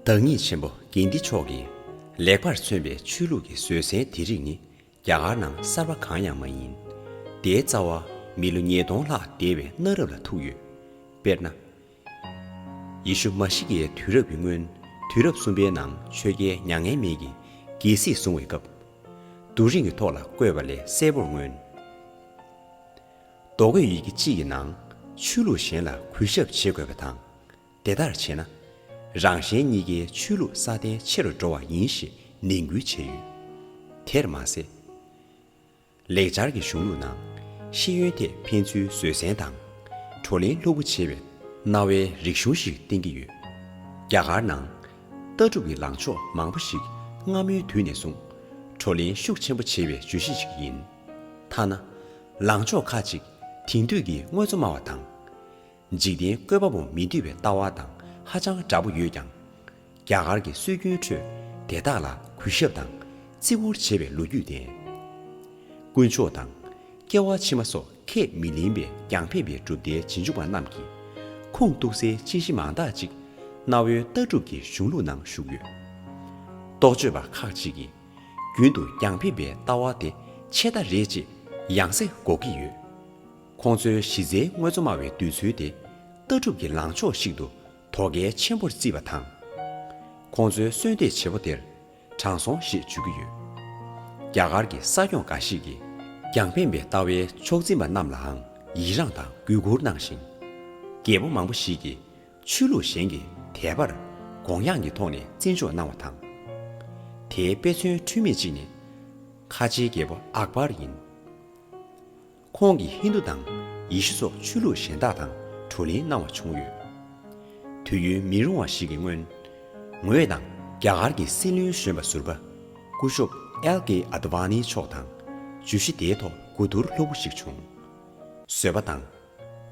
བདག་ཉིད་ཆེན་པོ་གན་དྷི་མཆོག་གིས་ལེགས་པར་མཚོན་པའི་ཆོས་ལུགས་ཀྱི་བཟོད་བསྲན་དེ་རིགས་ནི་རྒྱ་གར་ནང་གསར་པ་གང་ཡང་མ་ཡིན། དེའི་རྩ་བ་མི་ལོ་ཉིས་སྟོང་ལྷག་འདས་པའི་གནའ་རབས་ལ་ཐུག་ཡོད། དཔེར་ན། ཡེ་ཤུ་མ་ཤི་ཀའི་དུས་རབས་ཀྱི་སྔོན། དུས་རབས་གསུམ་པའི་ནང་ཆོས་རྒྱལ་མྱ་ངན་མེད་ཀྱིས་རྒྱལ་སྲིད་བཟུང་བའི་སྐབས། རྡོ་རིང་གི་ཐོག་ལ་བརྐོས་པ་ལས་གསལ་པོར་མངོན། རྡོ་བརྐོས་ཡི་གེ་གཅིག་གི་ནང་ཆོས་ལུགས་གཞན་ལ་གུས་ཞབས་བྱེད་དགོས་པ་དང་། དེ་ལྟར་བྱས་ན། རང་གཞན་གཉིས་ཀའི་ཆོས་ལུགས་སྲ་བརྟན་ཆེ་རུ་འགྲོ་བ་ཡིན་ཞེས་ནན་སྐུལ་བྱས་ཡོད། དེར་མ་ཟད། ལེགས་སྦྱར་གྱི་གཞུང་ལུགས་ནང་ ཤེས་ཡོན་ཐད་ཕན་ཚུན་བཟོད་བསྲན་དང་། བགྲོ་གླེང་ལྷུག་པོ་བྱེད་པའི་རྣ་བའི་རིག་གཞུང་ཞིག་བསྟན་གྱི་ཡོད། རྒྱ་གར་ནང་ལྟ་གྲུབ་ཀྱི་ལངས་ཕྱོགས་མང་པོ་ཞིག་སྔ་མོའི་དུས་ནས་བཟུང་བགྲོ་གླེང་ཤུགས་ཆེན་པོ་བྱེད་པའི་བརྗོད་གཞི་ཞིག་ཡིན། ཐ་ན། ལངས་ཕྱོགས་ཁག་ཅིག་དེང་དུས་ཀྱི་དངོས་གཙོ་སྨྲ་བ་དང་། འཇིག་རྟེན་བཀོད་པ་པོ་མི་འདུས་པའི་ལྟ་བ་དང་ཧ་ཅང་འདྲ་པོ་ཡོད་ཀྱང་། རྒྱ་གར་གྱི་སྲོལ་རྒྱུན་ཁྲོད་དེ་དག་ལ་གུས་ཞབས་དང་བརྩི་བཀུར་བྱེད་པའི་ལོ་རྒྱུས་ལྡན། དཀོན་མཆོག་དང་། སྐྱེ་བ་ཕྱི་མ་སོགས་ཁས་མི་ལེན་པའི་རྒྱང་འཕེན་པའི་གྲུབ་མཐའི་རྗེས་འཇུག་པ་རྣམས་ཀྱི་ཁུངས་གཏུགས་སའི་དཔྱད་གཞི་མང་དག་ཅིག་གནའ་བོའི་ལྟ་གྲུབ་ཀྱི་གཞུང་ལུགས་ནང་བཞུགས་ཡོད། རྟོགས་བརྗོད་པ་ཁག་ཅིག་གིས་རྒྱུན་དུ་རྒྱང་འཕེན་པའི་ལྟ་བ་དེ་ཆད་ལྟ་རེད་ཅེས་ཡང་སེ་འགོག་གི་ཡོད། ཁོང་ཚོའི་གཞི་རྩའི་དངོས་གཙོ་སྨྲ་བའི་འདོད་ཚུལ་དེ་ལྟ་གྲུབ་ཀྱི་ལངས་ཕྱོགས་ཤིག་ཏུ་དོ་གལ་ཆེན་པོར་བརྩིས་པ་དང་། ཁོང་ཚོའི་གསོལ་འདེབས་བྱེད་པོ་དེར་དྲང་སྲོང་ཞེས་བརྗོད་ཀྱི་ཡོད། རྒྱ་གར་གྱི་ས་སྐྱོང་འགའ་ཞིག་གིས་རྒྱང་འཕེན་པའི་ལྟ་བའི་ཕྱོགས་འཛིན་པ་རྣམས་ལའང་ཡི་རངས་དང་གུས་བཀུར་གནང་ཞིང་། རྒྱལ་པོ་མང་པོ་ཞིག་གིས་ཆོས་ལུགས་གཞན་གྱི་དད་པར་དགོངས་ཡངས་ཀྱི་ཐོག་ནས་བརྩི་འཇོག་གནང་བ་དང་། དེའི་དཔེ་མཚོན་འཁྲུལ་མེད་ཅིག་ནི། ཁ་ཆེའི་རྒྱལ་པོ་ཨག་བར་ཡིན། ཁོང་གིས་ཧིན་རྡུ་དང་ཡེ་ཤུ་སོགས་ཆོས་ལུགས་གཞན་དག་དང་བགྲོ་གླེང་གནང་བ་བྱུང་ཡོད། དུས་ཡུན་མི་རིང་བ་ཞིག་གི་སྔོན། ངོས་དང་རྒྱ་གར་གྱི་སྲིད་བློན་གཞོན་པ་ཟུར་པ། སྐུ་ཞབས་ཨེལ་ཀེ་ཨ་ཏི་ཝཱ་ནི་མཆོག་དང་བརྗོད་གཞི་དེའི་ཐོག་གོ་བསྡུར་ལྷུག་པོ་ཞིག་བྱུང་། བཟོད་པ་དང་།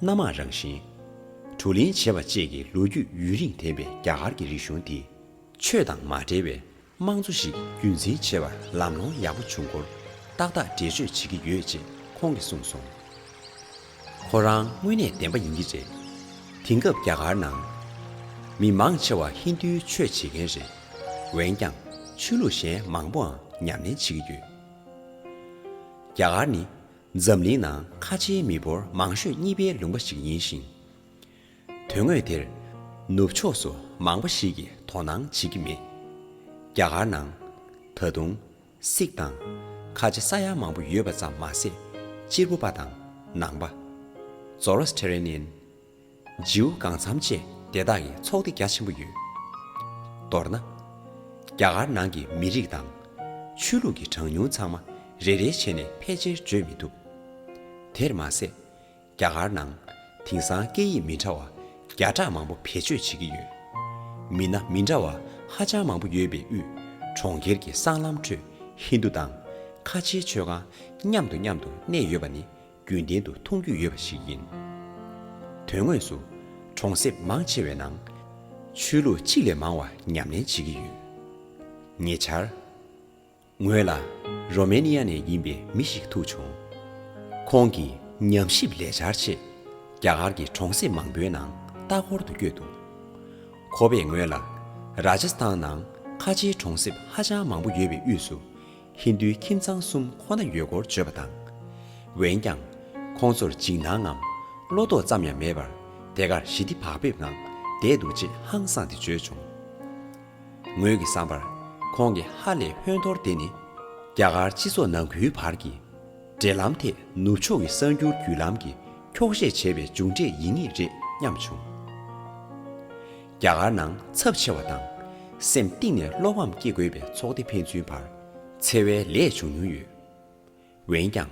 སྣ་མང་རང་བཞིན། བགྲོ་གླེང་བྱེད་པ་བཅས་ཀྱི་ལོ་རྒྱུས་ཡུན་རིང་ལྡན་པའི་རྒྱ་གར་གྱི་རིག་གཞུང་འདི། ཆོས་དང་མ་འབྲེལ་བའི་དམངས་གཙོ་ཞིག་རྒྱུན་འཛིན་བྱེད་པར་ལམ་ལྷོང་ཡག་པོ་བྱུང་སྐོར་ཏག་ཏག་འགྲེལ་བརྗོད་བྱེད་ཀྱི་ཡོད་ཅེས་ཁོང་གིས་གསུངས་སོང་། ཁོ་རང་དངོས་གནས་བདེན་པ་ཡིན་གྱི་རེད། དེང་སྐབས་རྒྱ་གར་ནང་མི་མང་ཆེ་བ་ཧིན་རྡུའི་ཆོས་བྱེད་མཁན་རེད། འོན་ཀྱང་ཆོས་ལུགས་གཞན་མང་པོའང་ཉམས་ལེན་བྱེད་ཀྱི་ཡོད། རྒྱ་གར་ནི་འཛམ་གླིང་ནང་ཁ་ཆེའི་མི་འབོར་མང་ཤོས་གཉིས་པའི་ལུང་པ་ཞིག་ཡིན་ཞིང་། དོན་དངོས་དེར་ནུབ་ཕྱོགས་སུ་མང་པོ་ཞིག་གིས་དོ་སྣང་བྱེད་ཀྱི་མེད། རྒྱ་གར་ནང་ད་དུང་སིག་དང་ཁ་ཆེ་ས་ཡ་མང་པོ་ཡོད་པ་ཙམ་མ་ཟད། གཅེར་བུ་པ་དང་ནང་པ། ཛོ་རོ་སི་ཊེ་རི་ནི་ཡན། ཇིའུ་གང་འཚམ་བཅས་དེ་དག་གི་ཚོགས་སྡེ་རྒྱ་ཆེན་པོ་ཡོད། མདོར་ན། རྒྱ་གར་ནང་གི་མི་རིགས་དང་ཆོས་ལུགས་ཀྱི་གྲངས་ཉུང་ཚང་མ་རེ་རེ་བྱས་ནས་ཕལ་ཆེར་བརྗོད་མི་ཐུབ། དེར་མ་ཟད། རྒྱ་གར་ནང་དེང་སང་སྐད་ཡིག་མི་འདྲ་བ་བརྒྱ་ཕྲག་མང་པོ་བེད་སྤྱོད་བྱེད་ཀྱི་ཡོད། མི་སྣ་མི་འདྲ་བ་ཧ་ཅང་མང་པོ་ཡོད་པའི་དབུས་གྲོང་ཁྱེར་གྱི་སྲང་ལམ་ཁྲོད་ཧིན་རྡུ་དང་ཁ་ཆེའི་ཆོས་ཁང་མཉམ་དུ་མཉམ་དུ་གནས་ཡོད་པ་ནི་རྒྱུན་ལྡན་དུ་མཐོང་རྒྱུ་ཡོད་པ་ཞིག་ཡིན། དོན་དངོས་སུ་གྲོང་གསེབ་མང་ཆེ་བའི་ནང་ཆོས་ལུགས་གཅིག་ལས་མང་བ་ཉམས་ལེན་བྱེད་ཀྱི་ཡོད། ཉེ་ཆར། ངོས་ལ་རོ་མེ་ནི་ཡ་ནས་ཡིན་པའི་མི་ཞིག་ཐུག་བྱུང་། ཁོང་གིས་ཉམས་ཞིབ་ལས་འཆར་ཆེད་རྒྱ་གར་གྱི་གྲོང་གསེབ་མང་པོའི་ནང་ལྟ་སྐོར་དུ་བསྐྱོད་འདུག། ཁོ་པས་ངོས་ལ་ར་ཇ་སི་ཐན་ནང་ཁ་ཆེའི་གྲོང་གསེབ་ཧ་ཅང་མང་པོ་ཡོད་པའི་དབུས་སུ་ཧིན་རྡུའི་ཁྱིམ་ཚང་གསུམ་ཁོ་ན་ཡོད་སྐོར་བརྗོད་པ་དང་། འོན་ཀྱང་ཁོང་ཚོར་འཇིགས་སྣང་ངམ་བློ་དོགས་ཙམ་ཡང་མེད་པར་དེ་གར་ཞི་བདེ་བག་ཕེབས་ངང་བསྡད་འདུག་ཅེས་ཧང་སངས་ཏེ་བརྗོད་བྱུང་། ངོས་ཀྱི་བསམ་པར་ཁོང་གི་ཧ་ལས་ཧོན་ཐོར་དེ་ནི་རྒྱ་གར་སྤྱི་ཚོགས་ནང་ཁུལ་བར་གྱི་འབྲེལ་ལམ་ཐད་ནུབ་ཕྱོགས་ཀྱི་གསར་འགྱུར་བརྒྱུད་ལམ་གྱིས་འཁྱོག་བཤད་བྱས་པའི་མཇུག་འབྲས་ཡིན་ངེས་རེད་སྙམ་བྱུང་། རྒྱ་གར་ནང་ཚབས་ཆེ་བ་དང་སེམས་གཏིང་ནས་བློ་ཕམ་སྐྱེ་དགོས་པའི་ཚོགས་སྡེ་ཕན་ཚུན་བར་འཚེ་བའི་ལས་བྱུང་མྱོང་ཡོད། འོན་ཀྱང་།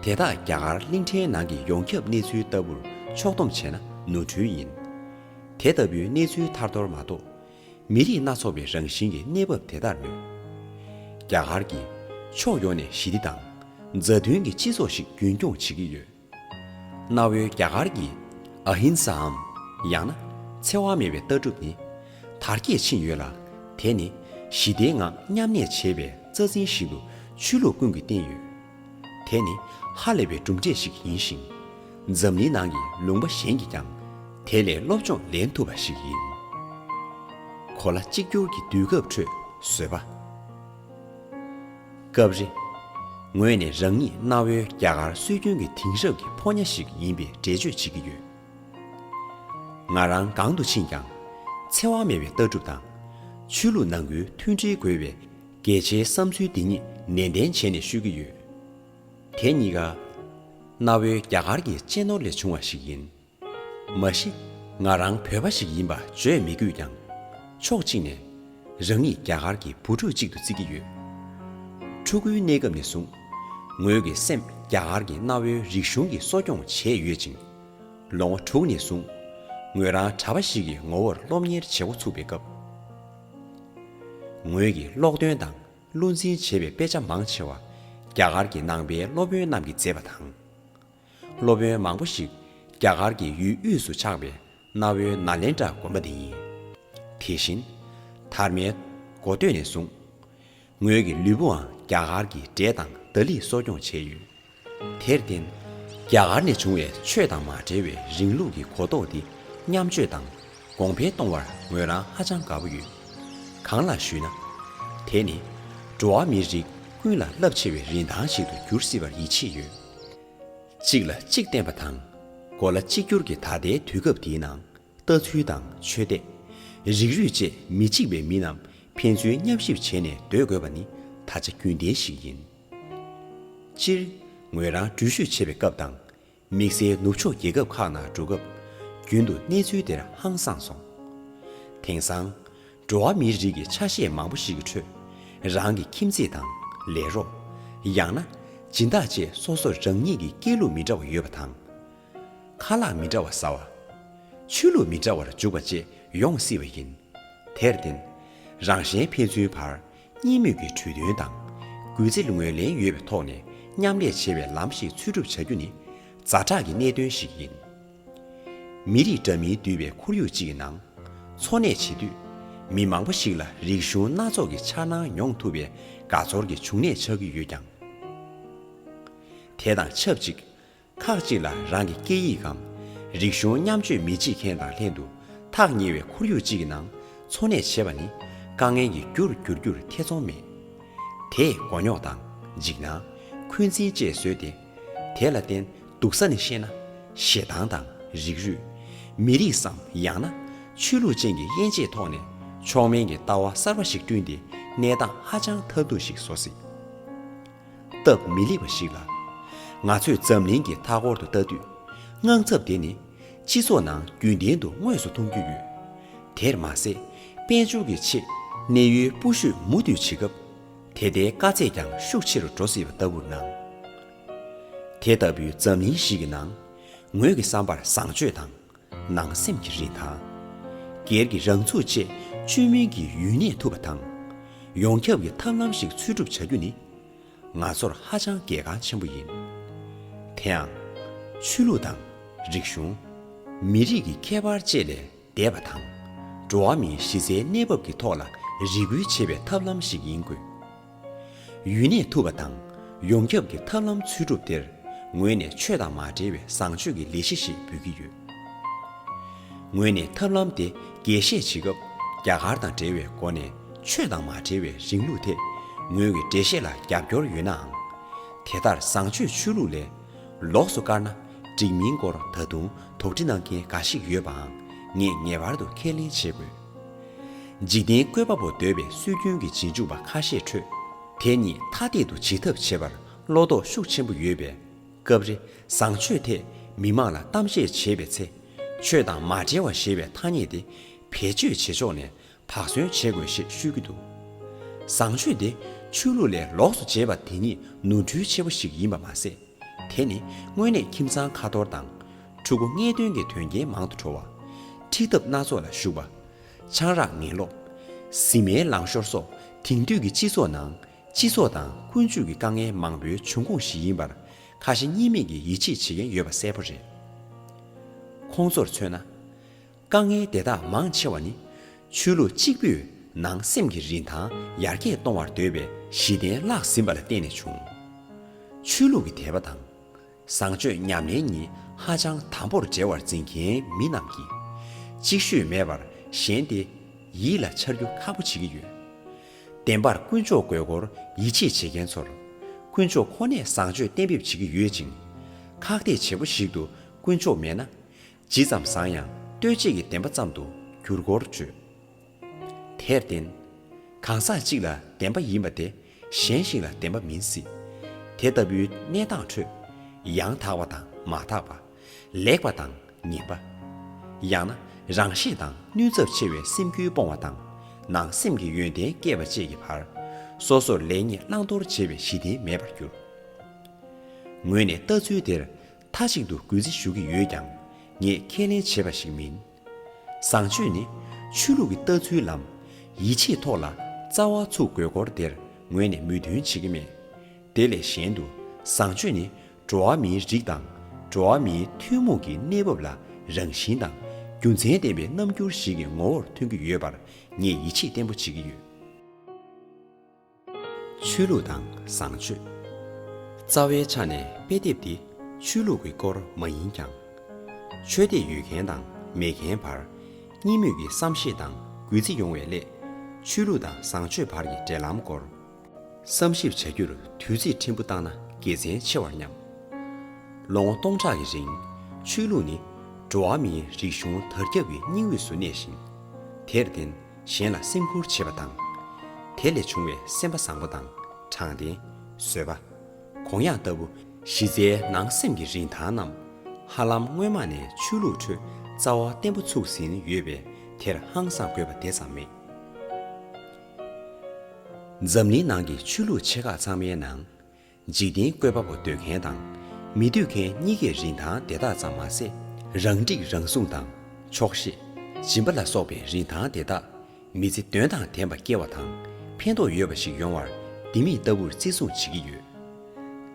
དེ་དག་རྒྱ་གར་གླིང་ཕྲན་ནང་གི་ཡོངས་ཁྱབ་གནས་ཚུལ་ལྟ་བུར་ཕྱོགས་བསྡོམས་བྱས་ན་ནོར་འཁྲུལ་ཡིན། དེ་ལྟ་བུའི་གནས་ཚུལ་ཐར་ཐོར་མ་གཏོགས། མི་རིགས་སྣ་ཚོགས་པའི་རང་བཞིན་གྱི་གནས་བབ་དེ་ལྟར་མོད། རྒྱ་གར་གྱིས་ཕྱོགས་ཡོངས་ནས་ཞི་བདེ་དང་མཛའ་མཐུན་གྱི་སྤྱི་ཚོགས་ཤིག་རྒྱུན་འཁྱོངས་བྱེད་ཀྱི་ཡོད། གནའ་བོའི་རྒྱ་གར་གྱི་ཨ་ཧིན་སའམ་ཡང་ན་འཚེ་བ་མེད་པའི་ལྟ་གྲུབ་ནི་དར་རྒྱས་ཕྱིན་ཡོད་ལ། དེ་ནི་ཞི་བདེའི་ངང་མཉམ་གནས་བྱེད་པའི་རྩ་འཛིན་ཞིག་ཏུ་ཆོས་ལུགས་ཀུན་གྱིས་བསྟན་ཡོད། དེ་ནི་ཧ་ལས་པའི་གྲུབ་འབྲས་ཤིག་ཡིན་ཞིང་། འཛམ་གླིང་ནང་གི་ལུང་པ་གཞན་གྱིས་ཀྱང་དེ་ལས་སློབ་སྦྱོང་ལེན་ཐུབ་པ་ཞིག་ཡིན། གོ་ལ་གཅིག་གྱུར་གྱི་དུས་སྐབས་ཁྲོད་བཟོད་པ། སྐབས་རེ། ངོས་ནས་རང་ཉིད་གནའ་བོའི་རྒྱ་གར་སྲོལ་རྒྱུན་གྱི་དེང་རབས་ཀྱི་ཕོ་ཉ་ཞིག་ཡིན་པའི་འགྲེལ་བརྗོད་བྱེད་ཀྱི་ཡོད། ང་རང་གང་དུ་ཕྱིན་ཀྱང་། འཚེ་བ་མེད་པའི་ལྟ་གྲུབ་དང་། ཆོས་ལུགས་ནང་ཁུལ་མཐུན་སྒྲིལ་དགོས་པའི་གལ་ཆེའི་བསམ་ཚུལ་འདི་ཉིད་ནན་ཏན་བྱས་ནས་ཤོད་ཀྱི་ཡོད། དེ་གཉིས་ཀ་གནའ་བོའི་རྒྱ་གར་གྱི་གཅེས་ནོར་ལས་བྱུང་བ་ཞིག་ཡིན། མ་གཞི་ང་རང་བོད་པ་ཞིག་ཡིན་པ་བརྗོད་མི་དགོས་ཀྱང་། ཕྱོགས་གཅིག་ནས་རང་ཉིད་རྒྱ་གར་གྱི་བུ་ཕྲུག་ཅིག་ཏུ་བརྩི་གི་ཡོད། ཕྲུ་གུའི་གནས་སྐབས་ནས་བཟུང་ ངོས་ཀྱི་སེམས་རྒྱ་གར་གྱི་གནའ་བོའི་རིག་གཞུང་གིས་གསོ་སྐྱོང་བྱས་ཡོད་ཅིང་། ལོ་ངོ་དྲུག་ནས་བཟུང་ངོས་རང་གྲྭ་པ་ཞིག་གི་ངོ་བོར་སློབ་གཉེར་བྱེད་འགོ་ཚུགས་པའི་སྐབས། ངོས་ཀྱིས་ཀློག་འདོན་དང་བློ་འཛིན་བྱས་པའི་དཔེ་ཆ་མང་ཆེ་བ་རྒྱ་གར་གྱི་ནང་པའི་སློབ་དཔོན་རྣམས་ཀྱིས་མཛད་པ་དང་། སློབ་དཔོན་མང་པོ་ཞིག་རྒྱ་གར་གྱི་ཡུལ་དབུས་སུ་ཆགས་པའི་གནའ་བོའི་ནཱ་ལེནྡྲ་དགོན་པ་འདི་ཡིན། དེ་བཞིན་དར་མའི་འགོ་སྟོད་ནས་བཟུང་ངོས་ཀྱི་ལུས་པོའང་རྒྱ་གར་གྱི་འབྲས་དང་ད་ལིས་གསོ་སྐྱོང་བྱས་ཡོད། དེར་བརྟེན། རྒྱ་གར་ནས་བྱུང་བའི་ཆོས་དང་མ་འབྲེལ་བའི་རིང་ལུགས་ཀྱི་གོ་རྟོགས་འདི་མཉམ་སྤྱོད་དང་གོང་འཕེལ་གཏོང་བར་ངོས་རང་ཧ་ཅང་དགའ་པོ་ཡོད། གང་ལགས་ཞུས་ན། དེ་ནི་འགྲོ་བ་མིའི་རིགས་ཀུན་ལ་རླབས་ཆེ་བའི་རིན་ཐང་ཞིག་ཏུ་འགྱུར་སྲིད་པར་ཡིད་ཆེས་ཡོད། གཅིག་ལ་གཅིག་བརྟེན་པ་དང་། གོ་ལ་གཅིག་གྱུར་གྱི་ད་ལྟའི་དུས་སྐབས་འདིའི་ནང་། ལྟ་ཚུལ་དང་ཆོས་དད། རིགས་རུས་བཅས་མི་གཅིག་པའི་མི་རྣམས་ཕན་ཚུན་མཉམ་གཤིབ་བྱས་ནས་སྡོད་དགོས་པ་ནི་ད་ཆ་རྒྱུན་ལྡན་ཞིག་ཡིན། སྤྱིར། ངོས་རང་འགྲུལ་བཞུད་བྱེད་པའི་སྐབས་དང་། དམིགས་བསལ་ནུབ་ཕྱོགས་རྒྱལ་ཁབ་ཁག་ནང་འགྲོ་སྐབས་རྒྱུན་དུ་གནས་ཚུལ་དེར་ཧང་སངས་སོང་། དེང་སང་། འགྲོ་བ་མིའི་རིགས་ཀྱི་ཆ་ཤས་མང་པོ་ཞིག་གི་ཁྲོད། རང་གི་ཁྱིམ་མཚེས་དང་ལས་རོགས། ཡང་ན། སྦྱིན་བདག་བཅས་སོ་སོར་རང་ཉིད་ཀྱི་སྐྱེས་ལུགས་མི་འདྲ་བ་ཡོད་པ་དང་། ཁ་ལག་མི་འདྲ་བ་ཟ་བ། ཆོས་ལུགས་མི་འདྲ་བར་འཇུག་པ་བཅས་ཡོང་སྲིད་པ་ཡིན། དེར་བརྟེན། རང་གཞན་ཕན་ཚུན་བར་གཉིས་མོས་ཀྱི་གྲོས་མཐུན་དང་། གུས་བརྩི་ངོས་ལེན་ཡོད་པའི་ཐོག་ནས་མཉམ་ལས་བྱེད་པའི་ལམ་ཞིག་འཚོལ་སྒྲུབ་བྱ་རྒྱུ་ནི་ཛ་དྲག་གི་གནད་དོན་ཞིག་ཡིན། མི་རིགས་འདྲ་མིན་འདུས་པའི་ཁོར་ཡུག་ཅིག་གི་ནང་འཚོ་གནས་བྱེད་དུས། མི་མང་པོ་ཞིག་ལ་རིག་གཞུང་སྣ་ཚོགས་ཀྱི་འཆར་སྣང་ཡོང་ཐུབ་པའི་དགའ་ཚོར་གྱི་འབྱུང་གནས་ཆགས་ཀྱི་ཡོད་ཀྱང་། དེ་དང་ཆབས་ཅིག་ཁག་ཅིག་ལ་རང་གི་སྐད་ཡིག་གམ་རིག་གཞུང་མཉམ་སྤྱོད་མི་བྱེད་མཁན་དང་ལྷན་དུ་ཐག་ཉེ་བའི་ཁོར་ཡུག་ཅིག་གི་ནང་འཚོ་གནས་བྱེད་པ་ནི་དཀའ་ངལ་གྱི་རྒྱུར་འགྱུར་རྒྱུར་ཐེ་ཚོམ་མེད། དེས་མགོ་རྙོག་དང་འཇིགས་སྣང་། འཁོན་འཛིན་བཅས་བཟོས་ཏེ། དེ་ལ་བརྟེན་སྡུག་ས་ནས་བཤད་ན་ཞེ་སྡང་དང་རིགས་རུས། མི་རིགས་སམ་ཡང་ན་ཆོས་ལུགས་ཅན་གྱི་དབྱེ་འབྱེད་ཐོག་ནས་མཆོག་དམན་གྱི་ལྟ་བ་གསར་པ་ཞིག་བསྐྲུན་ཏེ་གནས་སྟངས་ཧ་ཅང་ཐབས་སྡུག་ཞིག་བཟོ་སྲིད། སྟབས་མི་ལེགས་པ་ཞིག་ལ། ང་ཚོས་འཛམ་གླིང་གི་མཐའ་འཁོར་དུ་ལྟ་དུས། དངངས་འཚབ་དེ་ནི་སྤྱི་ཚོགས་ནང་རྒྱུན་ལྡན་དུ་དངོས་སུ་མཐོང་རྒྱུ་ཡོད། དེར་མ་ཟད། དཔལ་འབྱོར་གྱི་ཆེད་གནས་ཡུལ་སྤོ་བཤུད་མུ་མཐུད་བྱེད་སྐབས། དེ་ལྟའི་དཀའ་ཚེགས་ཀྱང་ཤུགས་ཆེ་རུ་འགྲོ་སྲིད་པ་ལྟ་བུར་སྣང་། དེ་ལྟ་བུའི་འཛམ་གླིང་ཞིག་གི་ནང་། ངོས་ཀྱི་བསམ་པར་བཟང་སྤྱོད་དང་། ནང་སེམས་ཀྱི་རིན་ཐང་། སྒེར་གྱི་རང་ཚུགས་བཅས་བཅོས་མིན་གྱི་ཡུན་གནས་ཐུབ་པ་དང་། ཡོངས་ཁྱབ་ཀྱི་ཐབས་ལམ་ཞིག་འཚོལ་སྒྲུབ་བྱ་རྒྱུ་ནི། ང་ཚོར་ཧ་ཅང་གལ་འགངས་ཆེན་པོ་ཡིན། དེ་ཡང་། ཆོས་ལུགས་དང་། རིག་གཞུང་། མི་རིགས་ཀྱི་ཁྱད་པར་བཅས་ལས་འདས་པ་དང་། འགྲོ་བ་མིའི་གཞི་རྩའི་གནས་བབ་ཀྱི་ཐོག་ལ་རེ་སྐུལ་བྱེད་པའི་ཐབས་ལམ་ཞིག་ཡིན་དགོས། ཡུན་གནས་ཐུབ་པ་དང་། ཡོངས་ཁྱབ་ཀྱི་ཐབས་ལམ་འཚོལ་སྒྲུབ་དེར། ངོས་ནས་ཆོས་དང་མ་འབྲེལ་བའི་བཟང་སྤྱོད་ཀྱི་ལས་གཞི་ཞིག་འབུལ་གྱི་ཡོད། ངོས་ནས་ཐབས་ལམ་དེ་རྒྱས་བཤད་བྱེད་སྐབས། རྒྱ་གར་དང་འབྲེལ་བའི་སྒོ་ནས་ཆོས་དང་མ་འབྲེལ་བའི་རིང་ལུགས་ཐད་ངོས་ཀྱི་འགྲེལ་བཤད་ལ་རྒྱབ་སྐྱོར་ཡོད་ནའང་། དེ་ལྟར་བཟང་སྤྱོད་ཆོས་ལུགས་ལས་ལོགས་སུ་བཀར་ན་འགྲིག་མིན་སྐོར་ད་དུང་དོགས་འདྲི་གནང་མཁན་འགའ་ཞིག་ཡོད་པའང་ངས་ངེས་པར་དུ་ཁས་ལེན་བྱེད་དགོས། འཇིག་རྟེན་བཀོད་པ་པོ་འདོད་པའི་སྲོལ་རྒྱུན་གྱི་རྗེས་འཇུག་པ་ཁ་ཤས་ཁྲོད། དེ་ཉིད་མཐའ་གཏད་དུ་བྱེད་ཐབས་བྱེད་པར་བློ་དོགས་ཤུགས་ཆེན་པོ་ཡོད་པས། སྐབས་རེ་བཟང་སྤྱོད་ཐད་མི་མང་ལ་གཏམ་བཤད་བྱེད་པའི་ཚེ། ཆོས་དང་མ་འབྲེལ་བ་ཞེས་པའི་ཐ་སྙད་དེ་བེད་སྤྱོད་བྱེད་ཕྱོགས་ནས་དག་ཟོན་བྱེད་དགོས་ཞེས་ཤོད་ཀྱི་འདུག། བཟང་སྤྱོད་དེ་ཆོས་ལུགས་ལས་ལོགས་སུ་བྱེད་པ་དེ་ཉིད་ནོར་འཁྲུལ་ཆེ་པོ་ཞིག་ཡིན་པ་མ་ཟད། དེ་ནི་དངོས་གནས་ཁྱིམ་ཚང་ཁ་ཐོར་དང་། ཕྲུ་གུ་ངེས་དོན་གྱི་དོན་རྐྱེན་མང་དུ་འགྲོ་བ། འཁྲིག་ཐབས་སྣ་ཚོགས་ལ་ཞུགས་པ། ཆང་རག་ངན་སློབ། གཟི་མའི་ལང་ཤོར་སོགས་དེང་དུས་ཀྱི་སྤྱི་ཚོགས་ནང་། སྤྱི་ཚོགས་དང་ཀུན་སྤྱོད་ཀྱི་དཀའ་ངལ་མང་པོའི་འབྱུང་ཁུངས་ཤིག་ཡིན་པར་ཁ་ཞེ་གཉིས་མེད་ཀྱིས་ཡིད་ཆེས་བྱེད་མཁན་ཡོད་པ་གསལ་པོ་རེད། ཁོང་ཚོར་མཚོན་ན། དཀའ་ངལ་དེ་དག་མང་ཆེ་བ་ནི་ཆོས་ལུགས་གཅིག་པུས་ནང་སེམས་ཀྱི་རིན་ཐང་ཡར་རྒྱས་གཏོང་བར་འདོད་པའི་གཞི་རྟེན་བརླག་ཟིན་པ་ལ་བརྟེན་ནས་བྱུང་། ཆོས་ལུགས་ཀྱི་དད་པ་དང་། བཟང་སྤྱོད་ཉམས་ལེན་གཉིས་ཧ་ཅང་དམ་པོར་འབྲེལ་བར་འཛིན་མཁན་མི་རྣམས་ཀྱིས། གཅིག་ཤོས་མེད་པར་གཞན་དེ་ཡིད་ལ་འཆར་རྒྱུ་ཁག་པོ་བྱེད་ཀྱི་ཡོད། བདེན་པར་དཀོན་མཆོག་དགོས་སྐོར་ཡིད་ཆེས་བྱེད་མཁན་ཚོར། དཀོན་མཆོག་ཁོ་ནས་བཟང་སྤྱོད་གཏན་འབེབས་བྱེད་ཀྱི་ཡོད་ཅིང་། ཁག་ཐེག་བྱེད་པོ་ཞིག་ཏུ་དཀོན་མཆོག་མེད་ན། ཇི་ཙམ་བཟང་ཡང་ལྟོས་བཅས་ཀྱི་བདེན་པ་ཙམ་དུ་འགྱུར་སྐོར་བརྗོད། དེར་བརྟེན། གང་ཟག་གཅིག་ལ་བདེན་པ་ཡིན་པ་དེ་གཞན་ཞིག་ལ་བདེན་པ་མིན་སྲིད། དེ་ལྟ་བུའི་གནས་སྟངས་ཁྲོད། ཡང་དག་པ་དང་མ་དག་པ། ལེགས་པ་དང་ངན་པ། ཡང་ན་རང་ཤེད་དང་ནུས་ཚབས་ཆེ་བའི་སེམས་འགུལ་སྤོང་བ་དང་། ནང་སེམས་ཀྱི་ཡོན་ཏན་སྐྱེས་པ་བཅས་ཀྱི་བར། སོ་སོར་ལེགས་ཉེས་བླང་དོར་བྱེད་པའི་གཞི་རྟེན་མེད་པར་གྱུར། ངོས་ནས་ལྟ་ཚུལ་དེར་མཐའ་གཅིག་ཏུ་གུས་བརྩི་ཞུ་གི་ཡོད་ཀྱང་། ངས་ཁས་ལེན་བྱས་པ་ཞིག་མིན། བཟང་སྤྱོད་ནི་ཆོས་ལུགས་ཀྱི་ལྟ་ཚུལ་ལམ། ཡིད་ཆེས་ཐོག་ལ་རྩ་བ་ཚུགས་དགོས་སྐོར་དེར་ངོས་ནས་མོས་མཐུན་བྱེད་ཀྱི་མེད། དེ་ལས་གཞན་དུ་བཟང་སྤྱོད་ནི་འགྲོ་བ་མིའི་རིགས་དང་འགྲོ་བ་མིའི་ཐུན་མོང་གི་གནས་བབ་ལ་རང་བཞིན་དང་རྒྱུ་མཚན་ལྡན་པའི་རྣམ་འགྱུར་ཞིག་གི་ངོ་བོར་ཐོན་གྱི་ཡོད་པར་ངས་ཡིད་ཆེས་བརྟན་པོ་བྱེད་ཀྱི་ཡོད། ཆོས་ལུགས་དང་བཟང་སྤྱོད། རྩ་བའི་ཆ་ནས་དཔེ་དེབ་འདི་ཆོས་ལུགས་ཀྱི་སྐོར་མ་ཡིན་ཀྱང་། ཆོས་དད་ཡོད་མཁན་དང་མེད་མཁན་བར་གཉིས་མོས་ཀྱི་བསམ་ཤེས་དང་གུས་བརྩི་ཡོང་བའི་སླད། ཆོས་ལུགས་དང་བཟང་སྤྱོད་བར་གྱི་འབྲེལ་ལམ་སྐོར་བསམ་ཞིབ་བྱ་རྒྱུར་དུས་ཚོད་ཕྲན་བུ་བཏང་ན་དགེ་མཚན་ཆེ་བར་སྙམ། ལོ་ངོ་སྟོང་ཕྲག་གི་རིང་ཆོས་ལུགས་ནི་འགྲོ་བ་མིའི་རིག་གཞུང་དར་ཁྱབ་ཀྱི་སྙིང་དབུས་སུ་གནས་ཤིང་། དེར་བརྟེན་གཞན་ལ་སེམས་ཁུར་བྱེད་པ་དང་། དེ་ལས་བྱུང་བའི་སེམས་པ་བཟང་པོ་དང་དྲང་བདེན། བཟོད་པ། དགོངས་ཡངས་ལྟ་བུ་གཞི་རྩའི་ནང་སེམས་ཀྱི་རིན་ཐང་རྣམས་ཧ་ལམ་སྔོན་མ་ནས་ཆོས་ལུགས་ཁྲོད་རྩ་བ་བརྟན་པོ་ཚུགས་ཟིན་ཡོད་པས་དེར་ཧང་སངས་དགོས་པ་དེ་ཙམ་མེད། འཛམ་གླིང་ནང་གི་ཆོས་ལུགས་ཆེ་ཁག་ཚང་མའི་ནང་། འཇིག་རྟེན་བཀོད་པ་པོ་འདོད་མཁན་དང་མི་འདོད་མཁན་གཉིས་ཀའི་རིན་ཐང་དེ་དག་ཙམ་མ་ཟད། རང་སྒྲིག་རང་སྲུང་དང་ཆོག་ཤེས། སྦྱིན་པ་ལ་སོགས་པའི་རིན་ཐང་དེ་དག་མི་ཚེ་དོན་དང་ལྡན་པ་སྐྱེལ་བ་དང་ཕན་ཐོགས་ཡོད་པ་ཞིག་ཡོང་བར་ལྡེ་མིག་ལྟ་བུར་བརྩི་སྲུང་བྱེད་ཀྱི་ཡོད།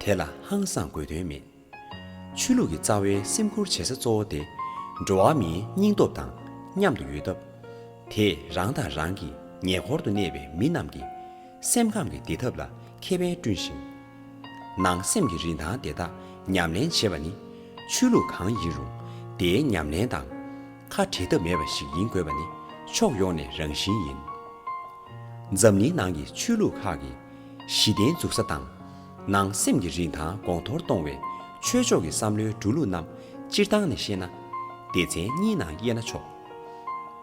དེ་ལ་ཧང་སངས་དགོས་དོན་མེད། ཆོས་ལུགས་ཀྱི་རྩ་བའི་སེམས་ཁུར་བྱེད་ས་གཙོ་བོ་དེ་འགྲོ་བ་མིའི་སྙིང་སྟོབས་དང་མཉམ་དུ་ཡོད་སྟབས། དེས་རང་དང་རང་གི་ཉེ་འཁོར་དུ་གནས་པའི་མི་རྣམས་ཀྱི་སེམས་ཁམས་ཀྱི་བདེ་ཐབས་ལ་ཁེ་ཕན་བསྐྲུན་ཞིང་། ནང་སེམས་ཀྱི་རིན་ཐང་དེ་དག་ཉམས་ལེན་བྱེད་པ་ནི་ཆོས་ལུགས་གང་ཡིན་རུང་དེའི་ཉམས་ལེན་དང་ཁ་བྲལ་ཐབས་མེད་པ་ཞིག་ཡིན་དགོས་པ་ནི་ཕྱོགས་ཡོངས་ནས་རང་བཞིན་ཡིན། འཛམ་གླིང་ནང་གི་ཆོས་ལུགས་ཁག་གིས་གཞི་རྟེན་འཛུགས་ས་དང་ནང་སེམས་ཀྱི་རིན་ཐང་གོང་མཐོར་གཏོང་བའི་ཆོས་ཕྱོགས་ཀྱི་བསམ་བློའི་འགྲོ་ལུགས་རྣམས་སྤྱིར་བཏང་ནས་བཤད་ན། སྡེ་ཚན་གཉིས་ནང་དབྱེ་ན་ཆོག་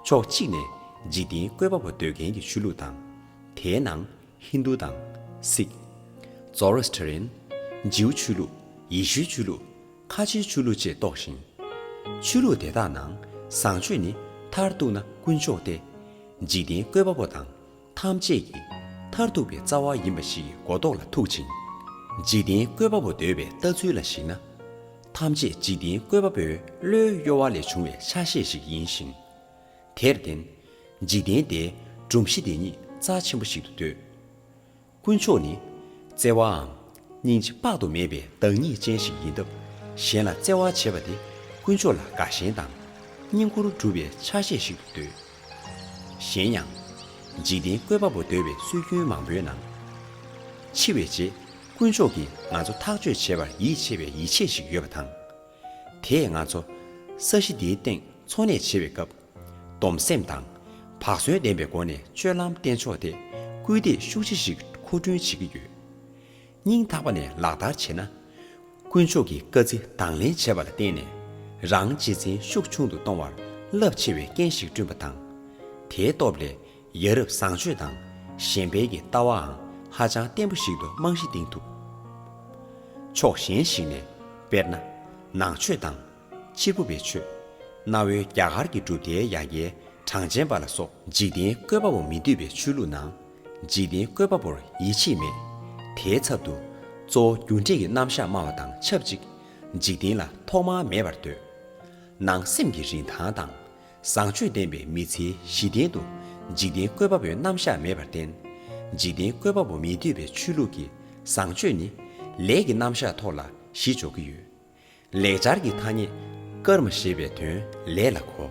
ཕྱོགས་གཅིག་ནས་འཇིག་རྟེན་བཀོད་པ་པོ་འདོད་མཁན་གྱི་ཆོས་ལུགས་དང་། དེའི་ནང་ཧིན་རྡུ་དང་། སིག Zoroastrian། ཇིའུ་ཆོས་ལུགས། ཡེ་ཤུའི་ཆོས་ལུགས། ཁ་ཆེའི་ཆོས་ལུགས་བཅས་གཏོགས་ཤིང་། ཆོས་ལུགས་དེ་དག་ནང་བཟང་སྤྱོད་ནི་མཐར་གཏུགས་ན་དཀོན་མཆོག་སྟེ། འཇིག་རྟེན་བཀོད་པ་པོ་དང་ཐམས་ཅད་ཀྱི་མཐར་ཐུག་པའི་རྩ་བ་ཡིན་པ་ཞིག་གི་གོ་རྟོགས་ལ་ཐུག་ཅིང་། འཇིག་རྟེན་བཀོད་པ་པོ་འདོད་པའི་ལྟ་ཚུལ་ལ་གཞིགས་ན། ཐམས་ཅད་འཇིག་རྟེན་བཀོད་པ་པོའི་བློའི་གཡོ་བ་ལས་བྱུང་བའི་ཆ་ཤས་ཤིག་ཡིན་ཞིང་། དེར་བརྟེན། འཇིག་རྟེན་དེའི་སྒྲོམ་གཞི་དེ་ཉིད་རྩ་ཆེན་པོ་ཞིག་ཏུ་འདོད། དཀོན་མཆོག་ནི་བརྩེ་བའམ་སྙིང་རྗེ་དཔག་ཏུ་མེད་པའི་བདག་ཉིད་ཅན་ཞིག་ཡིན་སྟབས། གཞན་ལ་བརྩེ་བ་བྱེད་པ་དེ་དཀོན་མཆོག་ལ་དགའ་ཞེན་དང་བསྙེན་བཀུར་སྒྲུབ་པའི་ཆ་ཤས་ཤིག་ཏུ་འདོད། གཞན་ཡང་། འཇིག་རྟེན་བཀོད་པ་པོ་འདོད་པའི་སྲོལ་རྒྱུན་མང་པོའི་ནང་། འཆི་བའི་རྗེས་དཀོན་མཆོག་གིས་ང་ཚོ་ཐག་གཅོད་བྱེད་པར་ཡིད་ཆེས་པའི་ཡིད་ཆེས་ཤིག་ཡོད་པ་དང་། དེས་ང་ཚོ་ས་གཞི་འདིའི་སྟེང་འཚོ་གནས་བྱེད་པའི་སྐབས། སྡོམ་སེམས་དང་བག་ཟོན་ལྡན་པའི་སྒོ་ནས་སྤྱོད་ལམ་བསྟེན་ཕྱོགས་དེ་སྐུལ་འདེད་ཤུགས་ཆེ་ཞིག་མཁོ་སྤྲོད་བྱེད་ཀྱི་ཡོད། སྙིང་ཐག་པ་ནས་ལག་བསྟར་བྱས་ན། དཀོན་མཆོག་གི་བཀའ་ཚིག་དང་ལེན་བྱས་པ་ལ་བརྟེན་ནས་རང་གཅེས་འཛིན་ཤུགས་ཆུང་དུ་གཏོང་བར་རླབས་ཆེ་བའི་རྐྱེན་ཞིག་བསྐྲུན་པ་དང་། དེའི་སྟོབས་ལས་ཡ་རབས་བཟང་སྤྱོད་དང་གཞན་ཕན་གྱི་ལྟ་བའང་ཧ་ཅང་བརྟན་པོ་ཞིག་ཏུ་རྨང་གཞི་བཏིང་ཐུབ། ཕྱོགས་གཞན་ཞིག་ནས་དཔེར་ན། ནང་ཆོས་དང་། གཅེར་བུ་པའི་ཆོས། གནའ་བོའི་རྒྱ་གར་གྱི་གྲུབ་མཐའི་ཡ་གྱལ་གྲངས་ཅན་པ་ལ་སོགས་འཇིག་རྟེན་བཀོད་པ་པོ་མི་འདོད་པའི་ཆོས་ལུགས་ནང་། འཇིག་རྟེན་བཀོད་པ་པོར་ཡིད་ཆེས་མེད། དེའི་ཚབ་ཏུ། གཙོ་བོ་རྒྱུ་འབྲས་ཀྱི་རྣམ་གཞག་སྨྲ་བ་དང་ཆབས་ཅིག་འཇིག་རྟེན་ལ་ཐོག་མར་མེད་པར་འདོད། ནང་སེམས་ཀྱི་རིན་ཐང་དང་། བཟང་སྤྱོད་ལྡན་པའི་མི་ཚེའི་གཞི་རྟེན་དུ་འཇིག་རྟེན་བཀོད་པ་པོའི་རྣམ་གཞག་མེད་པར་བརྟེན། འཇིག་རྟེན་བཀོད་པ་པོ་མི་འདོད་པའི་ཆོས་ལུགས་ཀྱི་བཟང་སྤྱོད་ནི་ལས་ཀྱི་རྣམ་གཞག་ཐོག་ལ་གཞི་འཇོག་གི་ཡོད། ལེགས་སྦྱར་གྱི་ཐ་སྙད་ཀརྨ་ཞེས་པའི་དོན་ལས་ལ་གོ།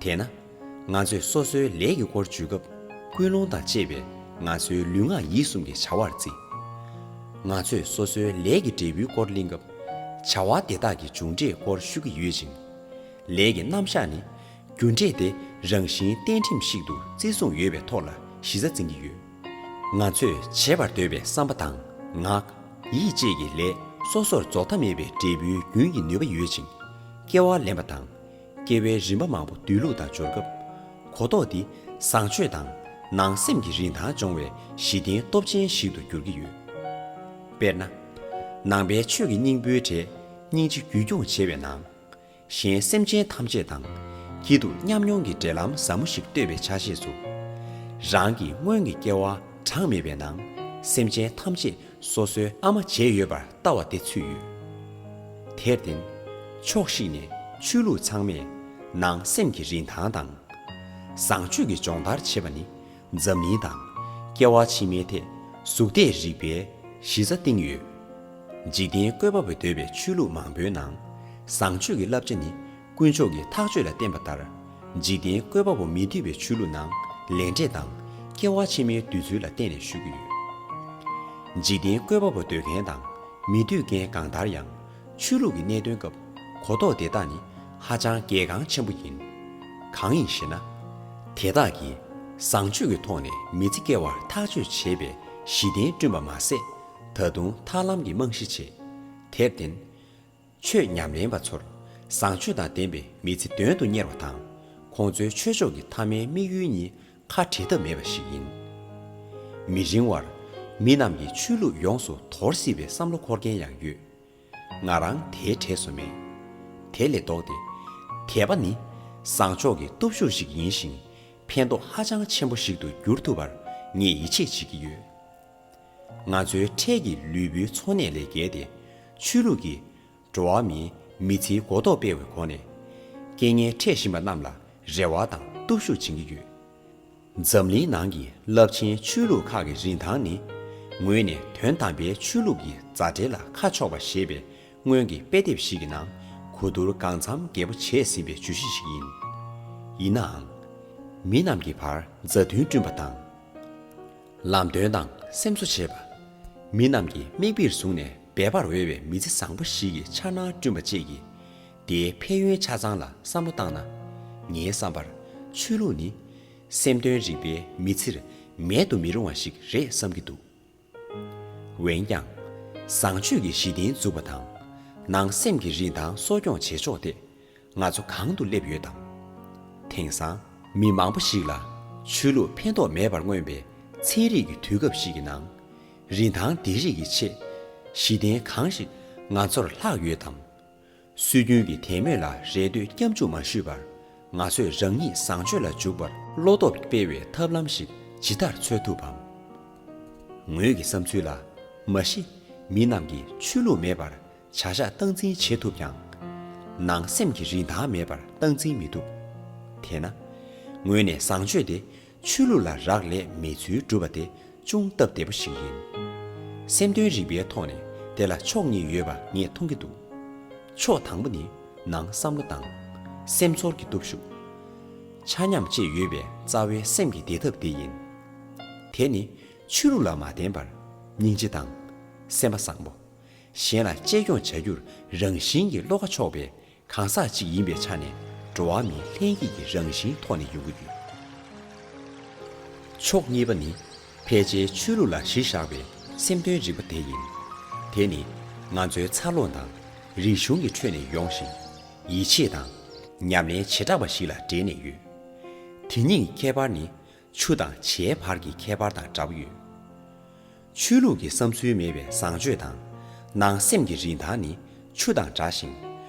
དེས་ན། ང་ཚོས་སོ་སོའི་ལས་ཀྱི་སྐོར་བརྗོད་སྐབས་ཀུན་སློང་དང་བཅས་པའི་ང་ཚོའི་ལུས་ངག་ཡིད་གསུམ་གྱི་བྱ་བར་བརྩི། ང་ཚོས་སོ་སོའི་ལས་ཀྱི་འབྲས་བུའི་སྐོར་གླེང་སྐབས། བྱ་བ་དེ་དག་གི་མཇུག་འབྲས་སྐོར་ཞུ་གི་ཡོད་ཅིང་། ལས་ཀྱི་རྣམ་གཞག་ནི་རྒྱུ་འབྲས་དེ་རང་བཞིན་གཏན་ཁྲིམས་ཤིག་ཏུ་བརྩི་སྲུང་ཡོད་པའི་ཐོག་ལ་གཞི་རྩ་འཛིན་གྱི་ཡོད། ང་ཚོས་བྱེད་པར་འདོད་པའི་བསམ་པ་དང་ངག་ཡིད་བཅས་ཀྱི་ལས་སོ་སོར་རྫོགས་མཐའ་མེད་པའི་འབྲས་བུའི་རྒྱུན་གྱི་ནུས་པ་ཡོད་ཅིང་། སྐྱེ་བ་ལེན་པ་དང་། སྐྱེ་བའི་རིམ་པ་མང་པོ་སྡོད་ལུགས་དང་སྦྱོར་སྐབས། གོ་རྟོགས་འདི་བཟང་སྤྱོད་དང་ནང་སེམས་ཀྱི་རིན་ཐང་སྦྱོང་བའི་གཞི་རྟེན་སྟོབས་ཆེན་ཞིག་ཏུ་འགྱུར་གྱི་ཡོད། དཔེར་ན། ནང་པའི་ཆོས་ཀྱི་སྙིང་པོའི་གྲས་སྙིང་རྗེ་རྒྱུད་སྐྱོང་བྱེད་པའི་ནང་། གཞན་སེམས་ཅན་ཐམས་ཅད་དང་སྐྱིད་སྡུག་མཉམ་མྱོང་གི་འབྲེལ་ལམ་ཟབ་མོ་ཞིག་གཏོད་པའི་ཆ་ཤས་སུ། རང་གི་སྔོན་གྱི་སྐྱེ་བ་གྲངས་མེད་པའི་ནང་སེམས་ཅན་ཐམས་ཅད་སོ་སོའི་ཨ་མ་བྱས་ཡོད་པར་ལྟ་བ་དེ་ཚུད་ཡོད། དེར་བརྟེན། ཕྱོགས་བཞི་ནས་ཆོས་ལུགས་ཚང་མས་ནང་སེམས་ཀྱི་རིན་ཐང་དང་། བཟང་སྤྱོད་ཀྱི་སྦྱོང་བརྡར་བྱེད་པ་ནི་འཛམ་གླིང་དང་སྐྱེ་བ་ཕྱི་མའི་ཐད་གཟུགས་འདས་རིག་པའི་གཞི་རྩ་བཏིང་ཡོད། འཇིག་རྟེན་བཀོད་པ་པོ་འདོད་པའི་ཆོས་ལུགས་མང་པོའི་ནང་བཟང་སྤྱོད་ཀྱི་བསླབ་བྱ་ནི་དཀོན་མཆོག་གི་ཐག་གཅོད་ལ་བརྟེན་པ་ལྟར། འཇིག་རྟེན་བཀོད་པ་པོ་མི་འདོད་པའི་ཆོས་ལུགས་ནང་ལས་འབྲས་དང་སྐྱེ་བ་ཕྱི་མའི་འདོད་ཚུལ་ལ་བརྟེན་ནས་ཞུ་གི་ཡོད། འཇིག་རྟེན་བཀོད་པ་པོ་འདོད་མཁན་དང་མི་འདོད་མཁན་གང་ལྟར་ཡང་ཆོས་ལུགས་ཀྱི་གནད་དོན་སྐབས་གོ་རྟོགས་དེ་དག་ནི་ཧ་ཅང་གལ་འགངས་ཆེན་པོ་ཡིན། གང་ཡིན་ཞེ་ན། དེ་དག་གིས་བཟང་སྤྱོད་ཀྱི་ཐོག་ནས་མི་ཚེ་སྐྱེལ་བར་ཐག་གཅོད་བྱེད་པའི་གཞི་རྟེན་བསྐྲུན་པ་མ་ཟད། ད་དུང་ཐར་ལམ་གྱི་རྨང་གཞི་བྱེད། དེར་བརྟེན། ཆོས་ཉམས་ལེན་པ་ཚོར་བཟང་སྤྱོད་དང་ལྡན་པའི་མི་ཚེ་དོན་དུ་གཉེར་བ་དང་། ཁོང་ཚོའི་ཆོས་ཕྱོགས་ཀྱི་མཐའ་མའི་དམིགས་ཡུལ་གཉིས་ཁ་བྲལ་ཐབས་མེད་པ་ཞིག་ཡིན། མི་རིང་བར་མི་རྣམས་ཀྱི་ཆོས་ལུགས་ཡོངས་སུ་དོར་སྲིད་པའི་བསམ་བློ་འཁོར་མཁན་ཡང་ཡོད། ང་རང་དེའི་གྲས་སུ་མེད། དེ་ལས་ལྡོག་སྟེ། དད་པ་ནི་བཟང་ཕྱོགས་ཀྱི་སྟོབས་ཤུགས་ཤིག་ཡིན་ཞིང་། ཕན་ཐོགས་ཧ་ཅང་ཆེན་པོ་ཞིག་ཏུ་འགྱུར་ཐུབ་པར་ངས་ཡིད་ཆེས་བྱེད་ཀྱི་ཡོད། ང་ཚོའི་འཕྲལ་གྱི་ལུས་པོའི་འཚོ་གནས་ལས་བརྒལ་ཏེ། ཆོས་ལུགས་ཀྱིས་འགྲོ་བ་མིའི་མི་ཚེའི་གོ་རྟོགས་སྤེལ་བའི་སྒོ་ནས། རྐྱེན་ངན་འཕྲད་བཞིན་པ་རྣམས་ལ་རེ་བ་དང་སྟོབས་ཤུགས་སྦྱིན་གྱི་ཡོད། འཛམ་གླིང་ནང་གི་རླབས་ཆེན་ཆོས་ལུགས་ཁག་གི་རིན་ཐང་ནི། ངོས་ནས་དོན་དམ་པའི་ཆོས་ལུགས་ཀྱི་མཛའ་འབྲེལ་ལ་ཁ་ཕྱོགས་པ་ཞེས་པའི་སྔོན་གྱི་དཔེ་དེབ་ཞིག་གི་ནང་གོ་བསྡུར་གང་འཚམ་རྒྱས་པོ་བྱས་ཟིན་པའི་བརྗོད་གཞི་ཞིག་ཡིན། ཡིན་ནའང་། མི་རྣམས་ཀྱི་བར་མཛའ་མཐུན་བསྐྲུན་པ་དང་། ལམ་སྟོན་དང་སེམས་གསོ་བྱེད་པ། མི་རྣམས་ཀྱིས་མིག་དཔེར་བཟུང་ནས་འབད་པར་འོས་པའི་མི་ཚེ་བཟང་པོ་ཞིག་གི་འཆར་སྣང་བསྐྲུན་པ་བཅས་ཀྱི། དེའི་ཕན་ཡོན་ཆ་ཚང་ལ་བསམ་བློ་བཏང་ན། ངའི་བསམ་པར་ཆོས་ལུགས་ནི། སེམས་དོན་རིག་པའི་མི་ཚེར་མེད་དུ་མི་རུང་བ་ཞིག་རེད་བསམ་གྱི་འདུག་འོན་ཀྱང་། བཟང་སྤྱོད་ཀྱི་གཞི་རྟེན་འཛུགས་པ་དང་། ནང་སེམས་ཀྱི་རིན་ཐང་གསོ་སྐྱོང་བྱེད་ཕྱོགས་དེ། ང་ཚོ་གང་དུ་སླེབས་ཡོད་དམ། དེང་སང་མི་མང་པོ་ཞིག་ལ་ཆོས་ལུགས་ཕན་ཐོགས་མེད་པར་མངོན་པའི་ཚན་རིག་གི་དུས་སྐབས་ཤིག་གི་ནང་། རིན་ཐང་འདི་རིགས་ཀྱི་ཆེད་གཞི་རྟེན་གང་ཞིག་ང་ཚོར་ལྷག་ཡོད་དམ། སྲོལ་རྒྱུན་གྱི་དད་མོས་ལ་རེ་ལྟོས་སྐྱབས་འཇུག་མ་ཞུས་པར། ང་ཚོས་རང་ཉིད་བཟང་སྤྱོད་ལ་འཇུག་པར་བློ་སྟོབས་སྤེལ་བའི་ཐབས་ལམ་ཞིག་ཇི་ལྟར་འཚོལ་ཐུབ་བམ། ངོས་ཀྱི་བསམ་ཚུལ་ལ། མ་གཞི་མི་རྣམས་ཀྱིས་ཆོས་ལུགས་མེད་པར་བྱ་གཞག་སྟངས་འཛིན་བྱེད་ཐུབ་ཀྱང་། ནང་སེམས་ཀྱི་རིན་ཐང་མེད་པར་སྟངས་འཛིན་མི་ཐུབ། དེས་ན། ངོས་ནས་བཟང་སྤྱོད་དེ་ཆོས་ལུགས་ལ་རག་ལས་མེད་ཚུལ་སྒྲུབ་པ་དེ་ཅུང་སྟབས་བདེ་པོ་ཞིག་ཡིན། སེམས་དོན་རིག་པའི་ཐོག་ནས་དེ་ལ་ཕྱོགས་གཉིས་ཡོད་པ་ངས་མཐོང་གི་འདུག་ཕྱོགས་དང་པོ་ནི་ནང་བསམ་བློ་དང་། སེམས་ཚོར་གྱི་སྟོབས་ཤུགས། ཆ་མཉམ་བཅས་ཡོད་པའི་རྩ་བའི་སེམས་ཀྱི་བདེ་ཐབས་དེ་ཡིན། དེ་ནི་ཆོས་ལུགས་ལ་མ་བརྟེན་པར་སྙིང་རྗེ་དང་། སེམས་པ་བཟང་པོ། གཞན་ལ་གཅེས་སྐྱོང་བྱ་རྒྱུར་རང་བཞིན་གྱིས་བློ་ཁ་ཕྱོགས་པའི་གང་ཟག་ཅིག་ཡིན་པའི་ཆ་ནས་འགྲོ་བ་མིའི་ལྷན་སྐྱེས་ཀྱི་རང་བཞིན་ཐོག་ནས་ཡོང་གི་ཡོད། ཕྱོགས་གཉིས་པ་ནི་ཕལ་ཆེར་ཆོས་ལུགས་ལ་གཞི་བཞག་པའི་སེམས་དོན་རིག་པ་དེ་ཡིན། དེ་ནི་ང་ཚོའི་འཚར་ལོངས་དང་རིག་གཞུང་གི་ཁྲོད་ནས་ཡོང་ཞིང་། ཡིད་ཆེས་དང་ཉམས་ལེན་བྱེ་བྲག་པ་ཞིག་ལ་འབྲེལ་ནས་ཡོད། དེ་གཉིས་ཀྱི་ཁྱད་པར་ནི་ཆུ་དང་བྱའི་བར་གྱི་ཁྱད་པར་དང་འདྲ་པོ་ཡོད། ཆོས་ལུགས་ཀྱི་བསམ་ཚུལ་མེད་པའི་བཟང་སྤྱོད་དང་ནང་སེམས་ཀྱི་རིན་ཐང་ནི་ཆུ་དང་འདྲ་ཞིང་།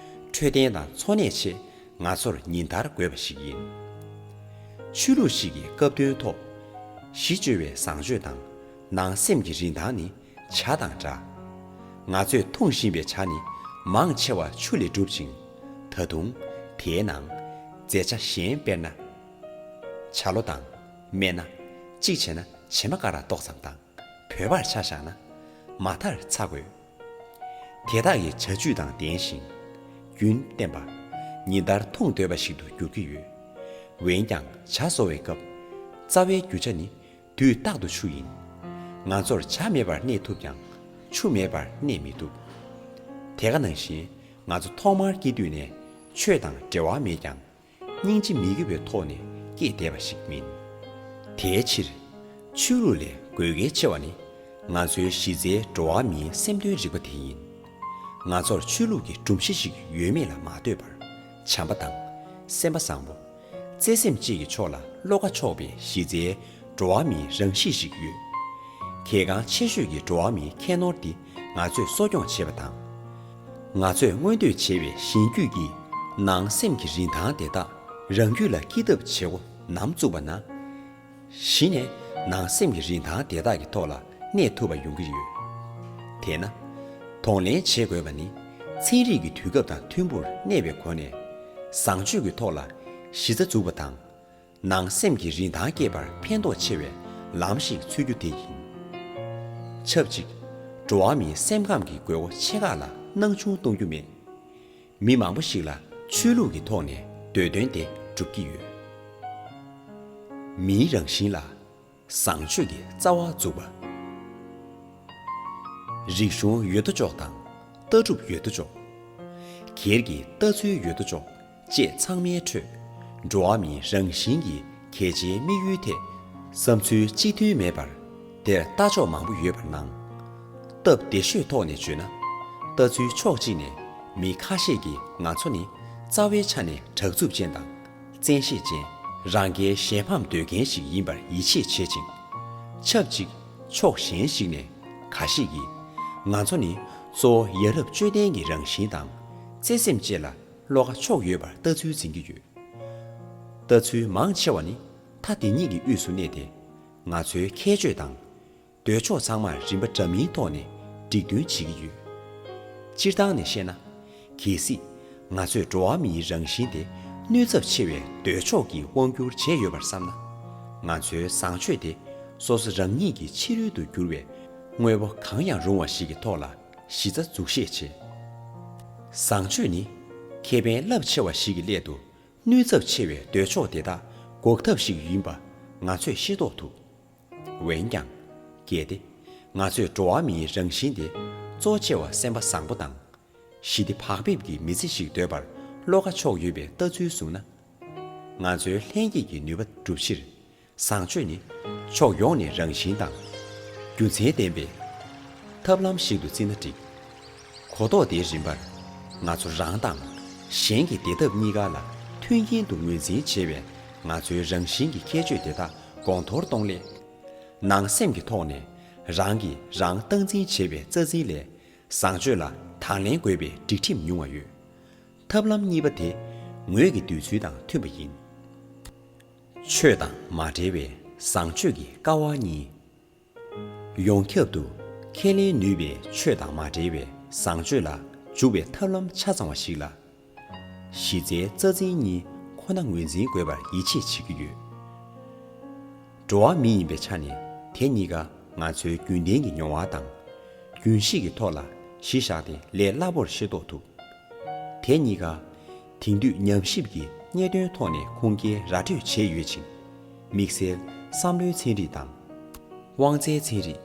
འཕྲོད་བསྟེན་དང་འཚོ་གནས་ཆེད་ང་ཚོར་ཉིན་ལྟར་དགོས་པ་ཞིག་ཡིན། ཆོས་ལུགས་ཤིག་གི་སྐབས་དོན་ཐོག་གཞི་བཅོལ་བའི་བཟང་སྤྱོད་དང་ནང་སེམས་ཀྱི་རིན་ཐང་ནི་ཇ་དང་འདྲ། ང་ཚོས་འཐུང་བཞིན་པའི་ཇ་ནི་མང་ཆེ་བ་ཆུ་ལས་གྲུབ་ཅིང་། ད་དུང་དེའི་ནང་རྫས་ཆ་གཞན་དཔེར་ན། བྱ་ལོ་དང་སྨན་སྣ། གཅིག་བྱས་ན་བྱེ་མ་ཀ་ར་ཏོག་ཙམ་དང་། བོད་པར་ཆ་བཞག་ན་མ་མཐར་ཚྭ་དགོས། དེ་དག་གི་བྱ་བྱུས་དང་ལྡན་ཞིང་། རྒྱུན་བརྟན་པ། ཉིན་ལྟར་འཐུང་འདོད་པ་ཞིག་ཏུ་འགྱུར་གྱི་ཡོད། འོན་ཀྱང་ཇ་བཟོ་བའི་སྐབས། རྩ་བའི་རྒྱུ་ཆ་ནི་དུས་རྟག་ཏུ་ཆུ་ཡིན། ང་ཚོར་ཇ་མེད་པར་གནས་ཐུབ་ཀྱང་། ཆུ་མེད་པར་གནས་མི་ཐུབ། དེ་ག་ནང་བཞིན་ང་ཚོ་ཐོག་མར་སྐྱེས་དུས་ནས་ཆོས་དང་འབྲེལ་བ་མེད་ཀྱང་། སྙིང་རྗེ་མི་དགེ་བའི་ཐོག་ནས་སྐྱེས་བསྡད་པ་ཞིག་མིན། དེའི་ཕྱིར། ཆོས་ལུགས་ལས་དགོས་གལ་ཆེ་བ་ནི། ང་ཚོའི་གཞི་རྩའི་འགྲོ་བ་མིའི་སེམས་དོན་རིག་པ་དེ་ཡིན། ང་ཚོར་ཆོས་ལུགས་ཀྱི་སྒྲོམ་གཞི་ཞིག་ཡོད་མེད་ལ་མ་ལྟོས་པར། བྱམས་པ་དང་། སེམས་པ་བཟང་པོ། བརྩེ་སེམས་བཅས་ཀྱི་ཕྱོགས་ལ་བློ་ཁ་ཕྱོགས་པའི་གཞི་རྩའི་འགྲོ་བ་མིའི་རང་གཤིས་ཤིག་ཡོད། གལ་འགངས་ཆེ་ཤོས་ཀྱི་འགྲོ་བ་མིའི་ཁྱད་ནོར་འདི་ང་ཚོས་གསོ་སྐྱོང་བྱེད་པ་དང་། ང་ཚོས་མངོན་འདོད་བྱེད་པའི་གཞན་རྒྱུད་ཀྱི་ནང་སེམས་ཀྱི་རིན་ཐང་དེ་དག་རང་རྒྱུད་ལ་སྐྱེ་ཐབས་བྱེད་སྒོ་ནམ་བཙུགས་པ་ན། གཞི་ནས་ནང་སེམས་ཀྱི་རིན་ཐང་དེ་དག་གི་ཐོག་ལ་གནས་ཐུབ་པ་ཡོང་གི་ཡོད། དེས་ན། གདོང་ལེན་བྱེད་དགོས་པ་ནི། ཚན་རིག་གི་དུས་སྐབས་དང་མཐུན་པོར་གནས་པའི་སྒོ་ནས། བཟང་སྤྱོད་ཀྱི་ཐོག་ལ་གཞི་རྩ་འཛུགས་པ་དང་། ནང་སེམས་ཀྱི་རིན་ཐང་སྐྱེད་པར་ཕན་ཐོགས་ཆེ་བའི་ལམ་ཞིག་འཚོལ་རྒྱུ་དེ་ཡིན། ཆབས་ཅིག་འགྲོ་བ་མིའི་སེམས་ཁམས་ཀྱི་དགོས་མཁོ་ཆེ་ཁག་ལ་སྣང་ཆུང་གཏོང་རྒྱུ་མེད། མི་མང་པོ་ཞིག་ལ་ཆོས་ལུགས་ཀྱི་ཐོག་ནས་འདོད་དོན་དེ་སྒྲུབ་ཀྱི་ཡོད། མིའི་རང་བཞིན་ལ་བཟང་སྤྱོད་ཀྱི་རྩ་བ་འཛུགས་པ། རིག་གཞུང་ཡོད་དོ་ཅོག་དང་། ལྟ་གྲུབ་ཡོད་དོ་ཅོག་སྒེར་གྱི་ལྟ་ཚུལ་ཡོད་དོ་ཅོག་བཅས་ཚང་མའི་ཁྲོད། འགྲོ་བ་མིའི་རང་བཞིན་གྱི་གལ་ཆེའི་དམིགས་ཡུལ་ཐད། བསམ་ཚུལ་གཅིག་མཐུན་མེད་པར། དེར་ལྟ་ཕྱོགས་མང་པོ་ཡོད་པར་སྣང་། སྟབས་བདེ་ཤོས་ཐོག་ནས་བརྗོད་ན། ལྟ་ཚུལ་ཕྱོགས་གཅིག་ནས་མི་ཁ་ཤས་ཀྱིས་ང་ཚོ་ནི་རྩ་བའི་ཆ་ནས་དྲག་རྩུབ་ཅན་དང་། བཙན་ཤེད་ཅན། རང་རྒྱལ་གཞན་ཕམ་འདོད་མཁན་ཞིག་ཡིན་པར་ཡིད་ཆེས་བྱེད་ཅིང་། ཆབས་ཅིག་ཕྱོགས་གཞན་ཞིག་ནས་ཁ་ཤས་ཀྱིས་ང་ཚོ་ནི་གཙོ་བོ་ཡ་རབས་དཔྱོད་ལྡན་གྱི་རང་བཞིན་དང་བརྩེ་སེམས་བཅས་ལ་བློ་ཁ་ཕྱོགས་ཡོད་པར་ལྟ་ཚུལ་འཛིན་གྱི་ཡོད། ལྟ་ཚུལ་མང་ཆེ་བ་ནི་མཐའ་དེ་གཉིས་ཀྱི་དབུས་སུ་གནས་ཏེ། ང་ཚོའི་ཁྱད་ཆོས་དང་། འདོད་ཕྱོགས་ཚང་མར་རིམ་པ་འདྲ་མིན་ཐོག་ནས་འགྲིག་མཐུན་བྱེད་ཀྱི་ཡོད། སྤྱིར་བཏང་ནས་བཤད་ན། གལ་སྲིད་ང་ཚོས་འགྲོ་བ་མིའི་རང་བཞིན་དེ་གནོད་ཚབས་ཆེ་བའི་འདོད་ཕྱོགས་ཀྱི་དབང་བསྒྱུར་བྱས་ཡོད་པར་བསམ་ན། ང་ཚོའི་བཟང་སྤྱོད་དེ་སོ་སོ་རང་ཉིད་ཀྱི་ཕྱི་རོལ་དུ་གྱུར་བའི་དངོས་པོ་གང་ཡང་རུང་བ་ཞིག་གི་ཐོག་ལ་གཞི་རྩ་འཛུགས་ཤེས་བྱེད། བཟང་སྤྱོད་ནི་ཁེ་ཕན་རླབས་ཆེ་བ་ཞིག་གི་སླད་དུ་གནོད་ཚབས་ཆེ་བའི་འདོད་ཕྱོགས་དེ་དག་འགོག་ཐབས་ཤིག་ཡིན་པ་ང་ཚོས་ཤེས་རྟོགས་ཐུབ། འོན་ཀྱང་། གལ་ཏེ་ང་ཚོས་འགྲོ་བ་མིའི་རང་བཞིན་དེ་གཙོ་ཆེ་བ་སེམས་པ་བཟང་པོ་དང་། ཞི་བདེ་བག་ཕེབས་ཀྱི་མི་ཚེ་ཞིག་འདོད་པར་བློ་ཁ་ཕྱོགས་ཡོད་པའི་ལྟ་ཚུལ་བཟུང་ན། ང་ཚོའི་ལྷན་སྐྱེས་ཀྱི་ནུས་པ་བསྒྲུབ་ཕྱིར། བཟང་སྤྱོད་ནི་ཕྱོགས་ཡོངས་ནས་རང་བཞིན་དང་། རྒྱུ་མཚན་ལྡན་པའི་ཐབས་ལམ་ཞིག་ཏུ་བརྩིས་ན་འགྲིག། གོ་རྟོགས་དེའི་རིམ་པར་ང་ཚོ་རང་དང་གཞན་གྱི་བདེ་ཐབས་གཉིས་ཀ་ལ་མཐུན་རྐྱེན་དུ་ངོས་འཛིན་བྱེད་པའི་ང་ཚོའི་རང་བཞིན་གྱི་ཁྱད་ཆོས་དེ་དག་གོང་མཐོར་གཏོང་སླད། ནང་སེམས་ཀྱི་ཐོག་ནས་རང་གིས་རང་སྟངས་འཛིན་བྱེད་པའི་རྩ་འཛིན་ལས། བཟང་སྤྱོད་ལ་དང་ལེན་དགོས་པའི་སྒྲིག་ཁྲིམས་ཉུང་བ་ཡོད། ཐབས་ལམ་གཉིས་པ་དེ་ངོས་ཀྱི་འདོད་ཚུལ་དང་མཐུན་པ་ཡིན། ཆོས་དང་མ་འབྲེལ་བའི་བཟང་སྤྱོད་ཀྱི་ཀ་བ་གཉིས། ཡོངས་ཁྱབ་ཏུ་ཁས་ལེན་ནུས་པའི་ཆོས་དང་མ་འབྲེལ་བའི་བཟང་སྤྱོད་ལ་འཇུག་པའི་ཐབས་ལམ་ཆ་ཚང་བ་ཞིག་ལ། གཞི་རྩའི་རྩ་འཛིན་གཉིས་ཁོ་ན་ངོས་འཛིན་དགོས་པར་ཡིད་ཆེས་བྱེད་ཀྱི་ཡོད། འགྲོ་བ་མི་ཡིན་པའི་ཆ་ནས་དེ་གཉིས་ཀ་ང་ཚོའི་རྒྱུན་ལྡན་གྱི་མྱོང་བ་དང་། རྒྱུན་ཤེས་ཀྱི་ཐོག་ལ་གཞི་བཞག་སྟེ་ལས་སླ་པོར་ཤེས་རྟོགས་ཐུབ། དེ་གཉིས་ཀ་དེང་དུས་ཉམས་ཞིབ་ཀྱི་རྙེད་དོན་ཐོག་ནས་ཁུངས་སྐྱེལ་ར་སྤྲོད་བྱས་ཡོད་ཅིང་། དམིགས་བསལ་བསམ་བློའི་ཚན་རིག་དང་། དབང་རྩའི་ཚན་རིག་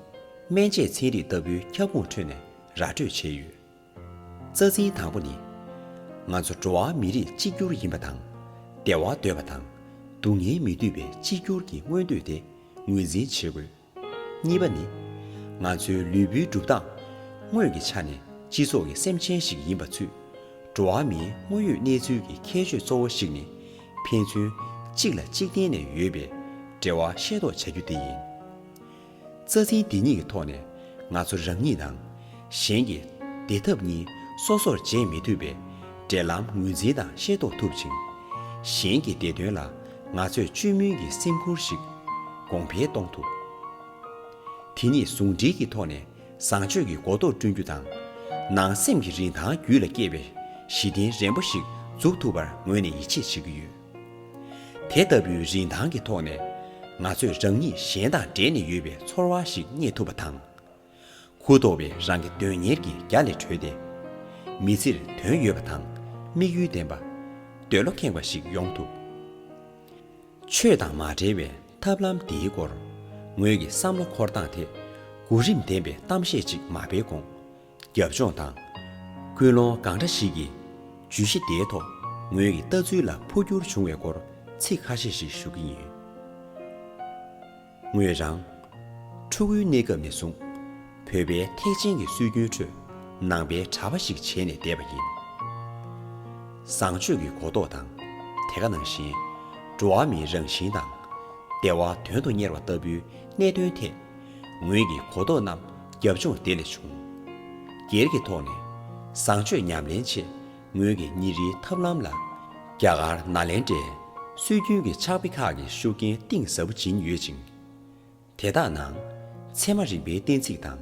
སྨན་དཔྱད་ཚན་རིག་ལྟ་བུའི་ཁྱབ་ཁོངས་ཁྲོད་ནས་ར་སྤྲོད་བྱས་ཡོད། རྩ་འཛིན་དང་པོ་ནི། ང་ཚོ་འགྲོ་བ་མི་རིགས་གཅིག་གྱུར་ཡིན་པ་དང་། བདེ་བ་འདོད་པ་དང་། སྡུག་བསྔལ་མི་འདོད་པའི་གཅིག་གྱུར་གྱི་མངོན་འདོད་དེ་ངོས་འཛིན་བྱེད་དགོས། གཉིས་པ་ནི། ང་ཚོའི་ལུས་པོའི་གྲུབ་སྟངས་དངོས་ཀྱི་ཆ་ནས་སྤྱི་ཚོགས་ཀྱི་སེམས་ཅན་ཞིག་ཡིན་པ་ཚུད། འགྲོ་བ་མིའི་དངོས་ཡོད་གནས་ཚུལ་གྱི་ཁྱད་ཆོས་གཙོ་བོ་ཞིག་ནི། ཕན་ཚུན་གཅིག་ལ་གཅིག་བརྟེན་ནས་ཡོད་པའི་འབྲེལ་བ་ཤེས་རྟོགས་བྱ་རྒྱུ་དེ་ཡིན། རྩ་འཛིན་འདི་གཉིས་ཀྱི་ཐོག་ནས་ང་ཚོ་རང་ཉིད་དང་གཞན་གྱི་བདེ་ཐབས་གཉིས་སོ་སོར་བརྗེ་མི་ཐུབ་པའི་འབྲེལ་ལམ་ངོས་འཛིན་དང་ཤེས་རྟོགས་ཐུབ་ཅིང་། གཞན་གྱི་བདེ་དོན་ལ་ང་ཚོས་བཅོས་མིན་གྱི་སེམས་ཁུར་ཞིག་གོང་འཕེལ་གཏོང་ཐུབ། དེ་ཉིད་ཟུང་འབྲེལ་གྱི་ཐོག་ནས་བཟང་སྤྱོད་ཀྱི་གོ་རྟོགས་བསྐྲུན་རྒྱུ་དང་། ནང་སེམས་ཀྱི་རིན་ཐང་རྒྱུད་ལ་སྐྱེས་པའི་གཞི་རྟེན་རན་པོ་ཞིག་འཛུགས་ཐུབ་པར་ངོས་ནས་ཡིད་ཆེས་བྱེད་ཀྱི་ཡོད། དེ་ལྟ་བུའི་རིན་ཐང་གི་ཐོག་ནས་ང་ཚོས་རང་ཉིད་གཞན་དང་འབྲེལ་ནས་ཡོད་པའི་ཚོར་བ་ཞིག་རྙེད་ཐུབ་པ་དང་། གུ་དོག་པའི་རང་གི་དོན་གཉེར་གྱི་རྒྱ་ལས་གྲོལ་ཏེ། མི་ཚེར་དོན་ཡོད་པ་དང་དམིགས་ཡུལ་ལྡན་པ། འདོད་བློ་ཁེངས་པ་ཞིག་ཡོང་ཐུབ། ཆོས་དང་མ་འབྲེལ་བའི་ཐབས་ལམ་འདིའི་སྐོར་ངོས་ཀྱི་བསམ་བློ་འཁོར་སྟངས་ཐད་གོ་རིམ་ལྡན་པའི་གཏམ་བཤད་ཅིག་མ་སྤེལ་གོང་། རྒྱབ་ལྗོངས་དང་། ཀུན་སློང་གང་འདྲ་ཞིག་གིས་བརྗོད་གཞི་དེའི་ཐོག་ངོས་ཀྱི་ལྟ་ཚུལ་ལ་འཕོ་འགྱུར་བྱུང་བའི་སྐོར་ཚིག་ཁ་ཤས་ཤིག་ཞུ་གི་ཡིན། ངོས་རང་། ཕྲུ་གུའི་གནས་སྐབས་ནས་བཟུང་བོད་པའི་ཐེག་ཆེན་གྱི་སྲོལ་རྒྱུན་ཁྲོད་ནང་པའི་གྲྭ་པ་ཞིག་བྱས་ནས་བསྡད་པ་ཡིན། བཟང་སྤྱོད་ཀྱི་གོ་རྟོགས་དང་། དེ་ག་ནང་བཞིན་འགྲོ་བ་མིའི་རང་བཞིན་དང་། བདེ་བ་དོན་དུ་གཉེར་བ་ལྟ་བུའི་གནད་དོན་ཐད་ངོས་ཀྱི་གོ་རྟོགས་རྣམས་རྒྱབ་ལྗོངས་དེ་ལས་བྱུང་། སྒེར་གྱི་ཐོག་ནས་བཟང་སྤྱོད་ཉམས་ལེན་ཆེད་ངོས་ཀྱི་ཉིན་རེའི་ཐབས་ལམ་ལ་རྒྱ་གར་ནཱ་ལེནྡྲའི་སྲོལ་རྒྱུན་གྱི་ཕྱག་དཔེ་ཁག་གི་ཤུགས་རྐྱེན་གཏིང་ཟབ་པོ་སྦྱིན་ཡོད་ཅིང་། དེ་དག་ནང་ཚད་མ་རིག་པའི་གཏན་ཚིགས་དང་།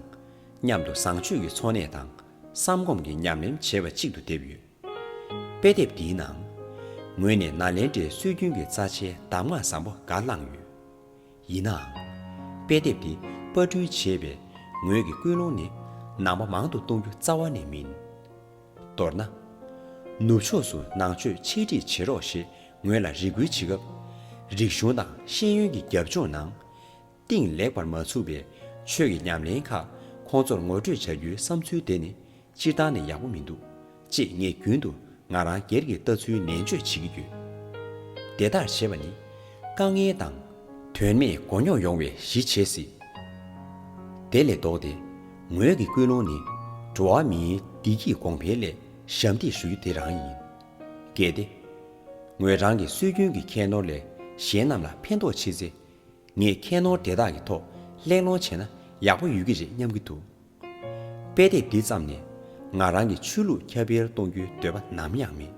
མཉམ་དུ་བཟང་སྤྱོད་ཀྱི་འཚོ་གནས་དང་ བསམ་སྒོམ་གྱི་ཉམས་ལེན་བྱེད་པ་གཅིག་ཏུ་བསྡེབས་ཡོད། དཔེ་དེབ་འདིའི་ནང་། ངོས་ནས་ནཱ་ལེནྡྲའི་སྲོལ་རྒྱུན་གྱི་རྩ་ཆེའི་གདམས་ངག་བཟང་པོ་འགའ་བླངས་ཡོད། ཡིན་ནའང་། དཔེ་དེབ་འདི་པར་སྐྲུན་བྱས་པའི་ངོས་ཀྱི་ཀུན་སློང་ནི་ནང་པ་མང་དུ་གཏོང་རྒྱུ་རྩ་བ་ནས་མིན། མདོར་ན། ནུབ་ཕྱོགས་སུ་ནང་ཆོས་འཆད་ཁྲིད་བྱེད་རོགས་ཞེས་ངོས་ལ་རེ་སྐུལ་བྱེད་སྐབས། རིག་གཞུང་དང་ཤེས་ཡོན་གྱི་རྒྱབ་ལྗོངས་ནང་། གཏིང་ལེགས་པར་མ་ཚུགས་པའི་ཆོས་ཀྱི་ཉམས་ལེན་ཁག་ཁོང་ཚོར་ངོ་སྤྲོད་བྱ་རྒྱུའི་བསམ་ཚུལ་དེ་ནི་སྤྱིར་བཏང་ནས་ཡག་པོ་མི་འདུག་ཅེས་ངས་རྒྱུན་དུ་ང་རང་སྒེར་གྱི་ལྟ་ཚུལ་ནན་བརྗོད་བྱེད་ཀྱི་ཡོད། དེ་ལྟར་བྱེད་པ་ནི་དཀའ་ངལ་དང་དོན་མེད་མགོ་རྙོག་ཡོང་བའི་གཞི་བྱེད་སྲིད། དེ་ལས་ལྡོག་སྟེ་ངོས་ཀྱི་ཀུན་སློང་ནི་འགྲོ་བ་མིའི་བདེ་སྐྱིད་གོང་འཕེལ་ལས་ཞབས་འདེགས་ཞུ་རྒྱུ་དེ་རང་ཡིན། གལ་ཏེ། ངོས་རང་གི་སྲོལ་རྒྱུན་གྱི་ཁྱད་ནོར་ལས་གཞན་རྣམས་ལ་ཕན་ཐོགས་ཆེ་ཚེ། ངས་ཁྱད་ནོར་དེ་དག་གི་ཐོག་གླེང་སློང་བྱས་ན་ཡག་པོ་ཡོད་ཀྱི་རེད་སྙམ་གྱི་འདུག་དཔེ་དེབ་འདི་བརྩམས་ནས་ང་རང་གི་ཆོས་ལུགས་ཁྱབ་སྤེལ་གཏོང་རྒྱུའི་འདོད་པ་ནམ་ཡང་མེད།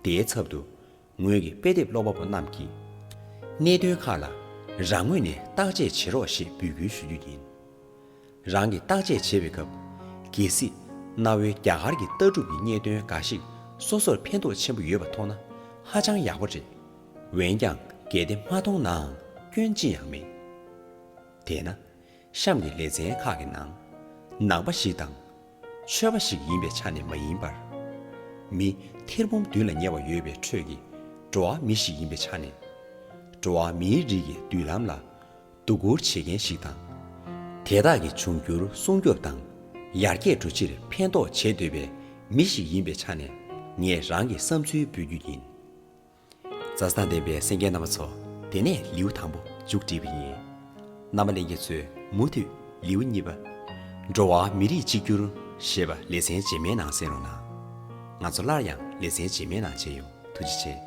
དེའི་ཚབ་ཏུ་ངོས་ཀྱི་དཔེ་དེབ་ཀློག་པ་པོ་རྣམས་ཀྱིས་གནད་དོན་ཁག་ལ་རང་ངོས་ནས་བརྟག་དཔྱད་བྱེད་རོགས་ཞེས་འབོད་སྐུལ་ཞུ་རྒྱུ་ཡིན། རང་གིས་བརྟག་དཔྱད་བྱེད་པའི་སྐབས། གལ་སྲིད་གནའ་བོའི་རྒྱ་གར་གྱི་ལྟ་གྲུབ་ཀྱི་གནད་དོན་འགའ་ཞིག་སོ་སོར་ཕན་ཐོགས་ཆེན་པོ་ཡོད་པ་མཐོང་ན་ཧ་ཅང་ཡག་པོ་རེད། འོན་ཀྱང་གལ་ཏེ་མ་མཐོང་ནའང་སྐྱོན་ཅི་ཡང་མེད། དེས་ན། གཤམ་གྱི་ལེ་ཚན་ཁག་གི་ནང་། ནང་པ་ཞིག་དང་། ཆོས་པ་ཞིག་ཡིན་པའི་ཆ་ནས་མ་ཡིན་པར། མི་ཐེར་འབུམ་བདུན་ལ་ཉེ་བ་ཡོད་པའི་ཁྲོད་ཀྱི་འགྲོ་བ་མི་ཞིག་ཡིན་པའི་ཆ་ནས། འགྲོ་བ་མིའི་རིགས་ཀྱི་མདུན་ལམ་ལ་སྡུག་སྒུར་བྱེད་མཁན་ཞིག་དང་། དེ་དག་གི་འབྱུང་འགྱུར་སྲུང་སྐྱོབ་དང་ཡར་རྒྱས་འགྲོ་ཕྱིར་ཕན་ཐོགས་བྱེད་འདོད་པའི་མི་ཞིག་ཡིན་པའི་ཆ་ནས་ངས་རང་གི་བསམ་ཚུལ་འབུལ་རྒྱུ་ཡིན། མཛའ་བརྩེ་དང་ལྡན་པའི་གསན་མཁན་རྣམ་པ་ཚོ། དེ་ནས་ལེའུ་དང་པོ་མཇུག་བསྒྲིལ་བ་ཡིན། རྣམ་པ་ལྷན་རྒྱས་ཚོས་མུ་མཐུད་ལེའུ་གཉིས་པ། འགྲོ་བ་མི་རིགས་གཅིག་གྱུར་ཞེས་པ་ལེ་ཚན་རྗེས་མའི་ནང་གསན་རོགས་གནང་། ང་ཚོ་སླར་ཡང་ལེ་ཚན་རྗེས་མའི་ནང་མཇལ་ཡོང་། ཐུགས་རྗེ་ཆེ།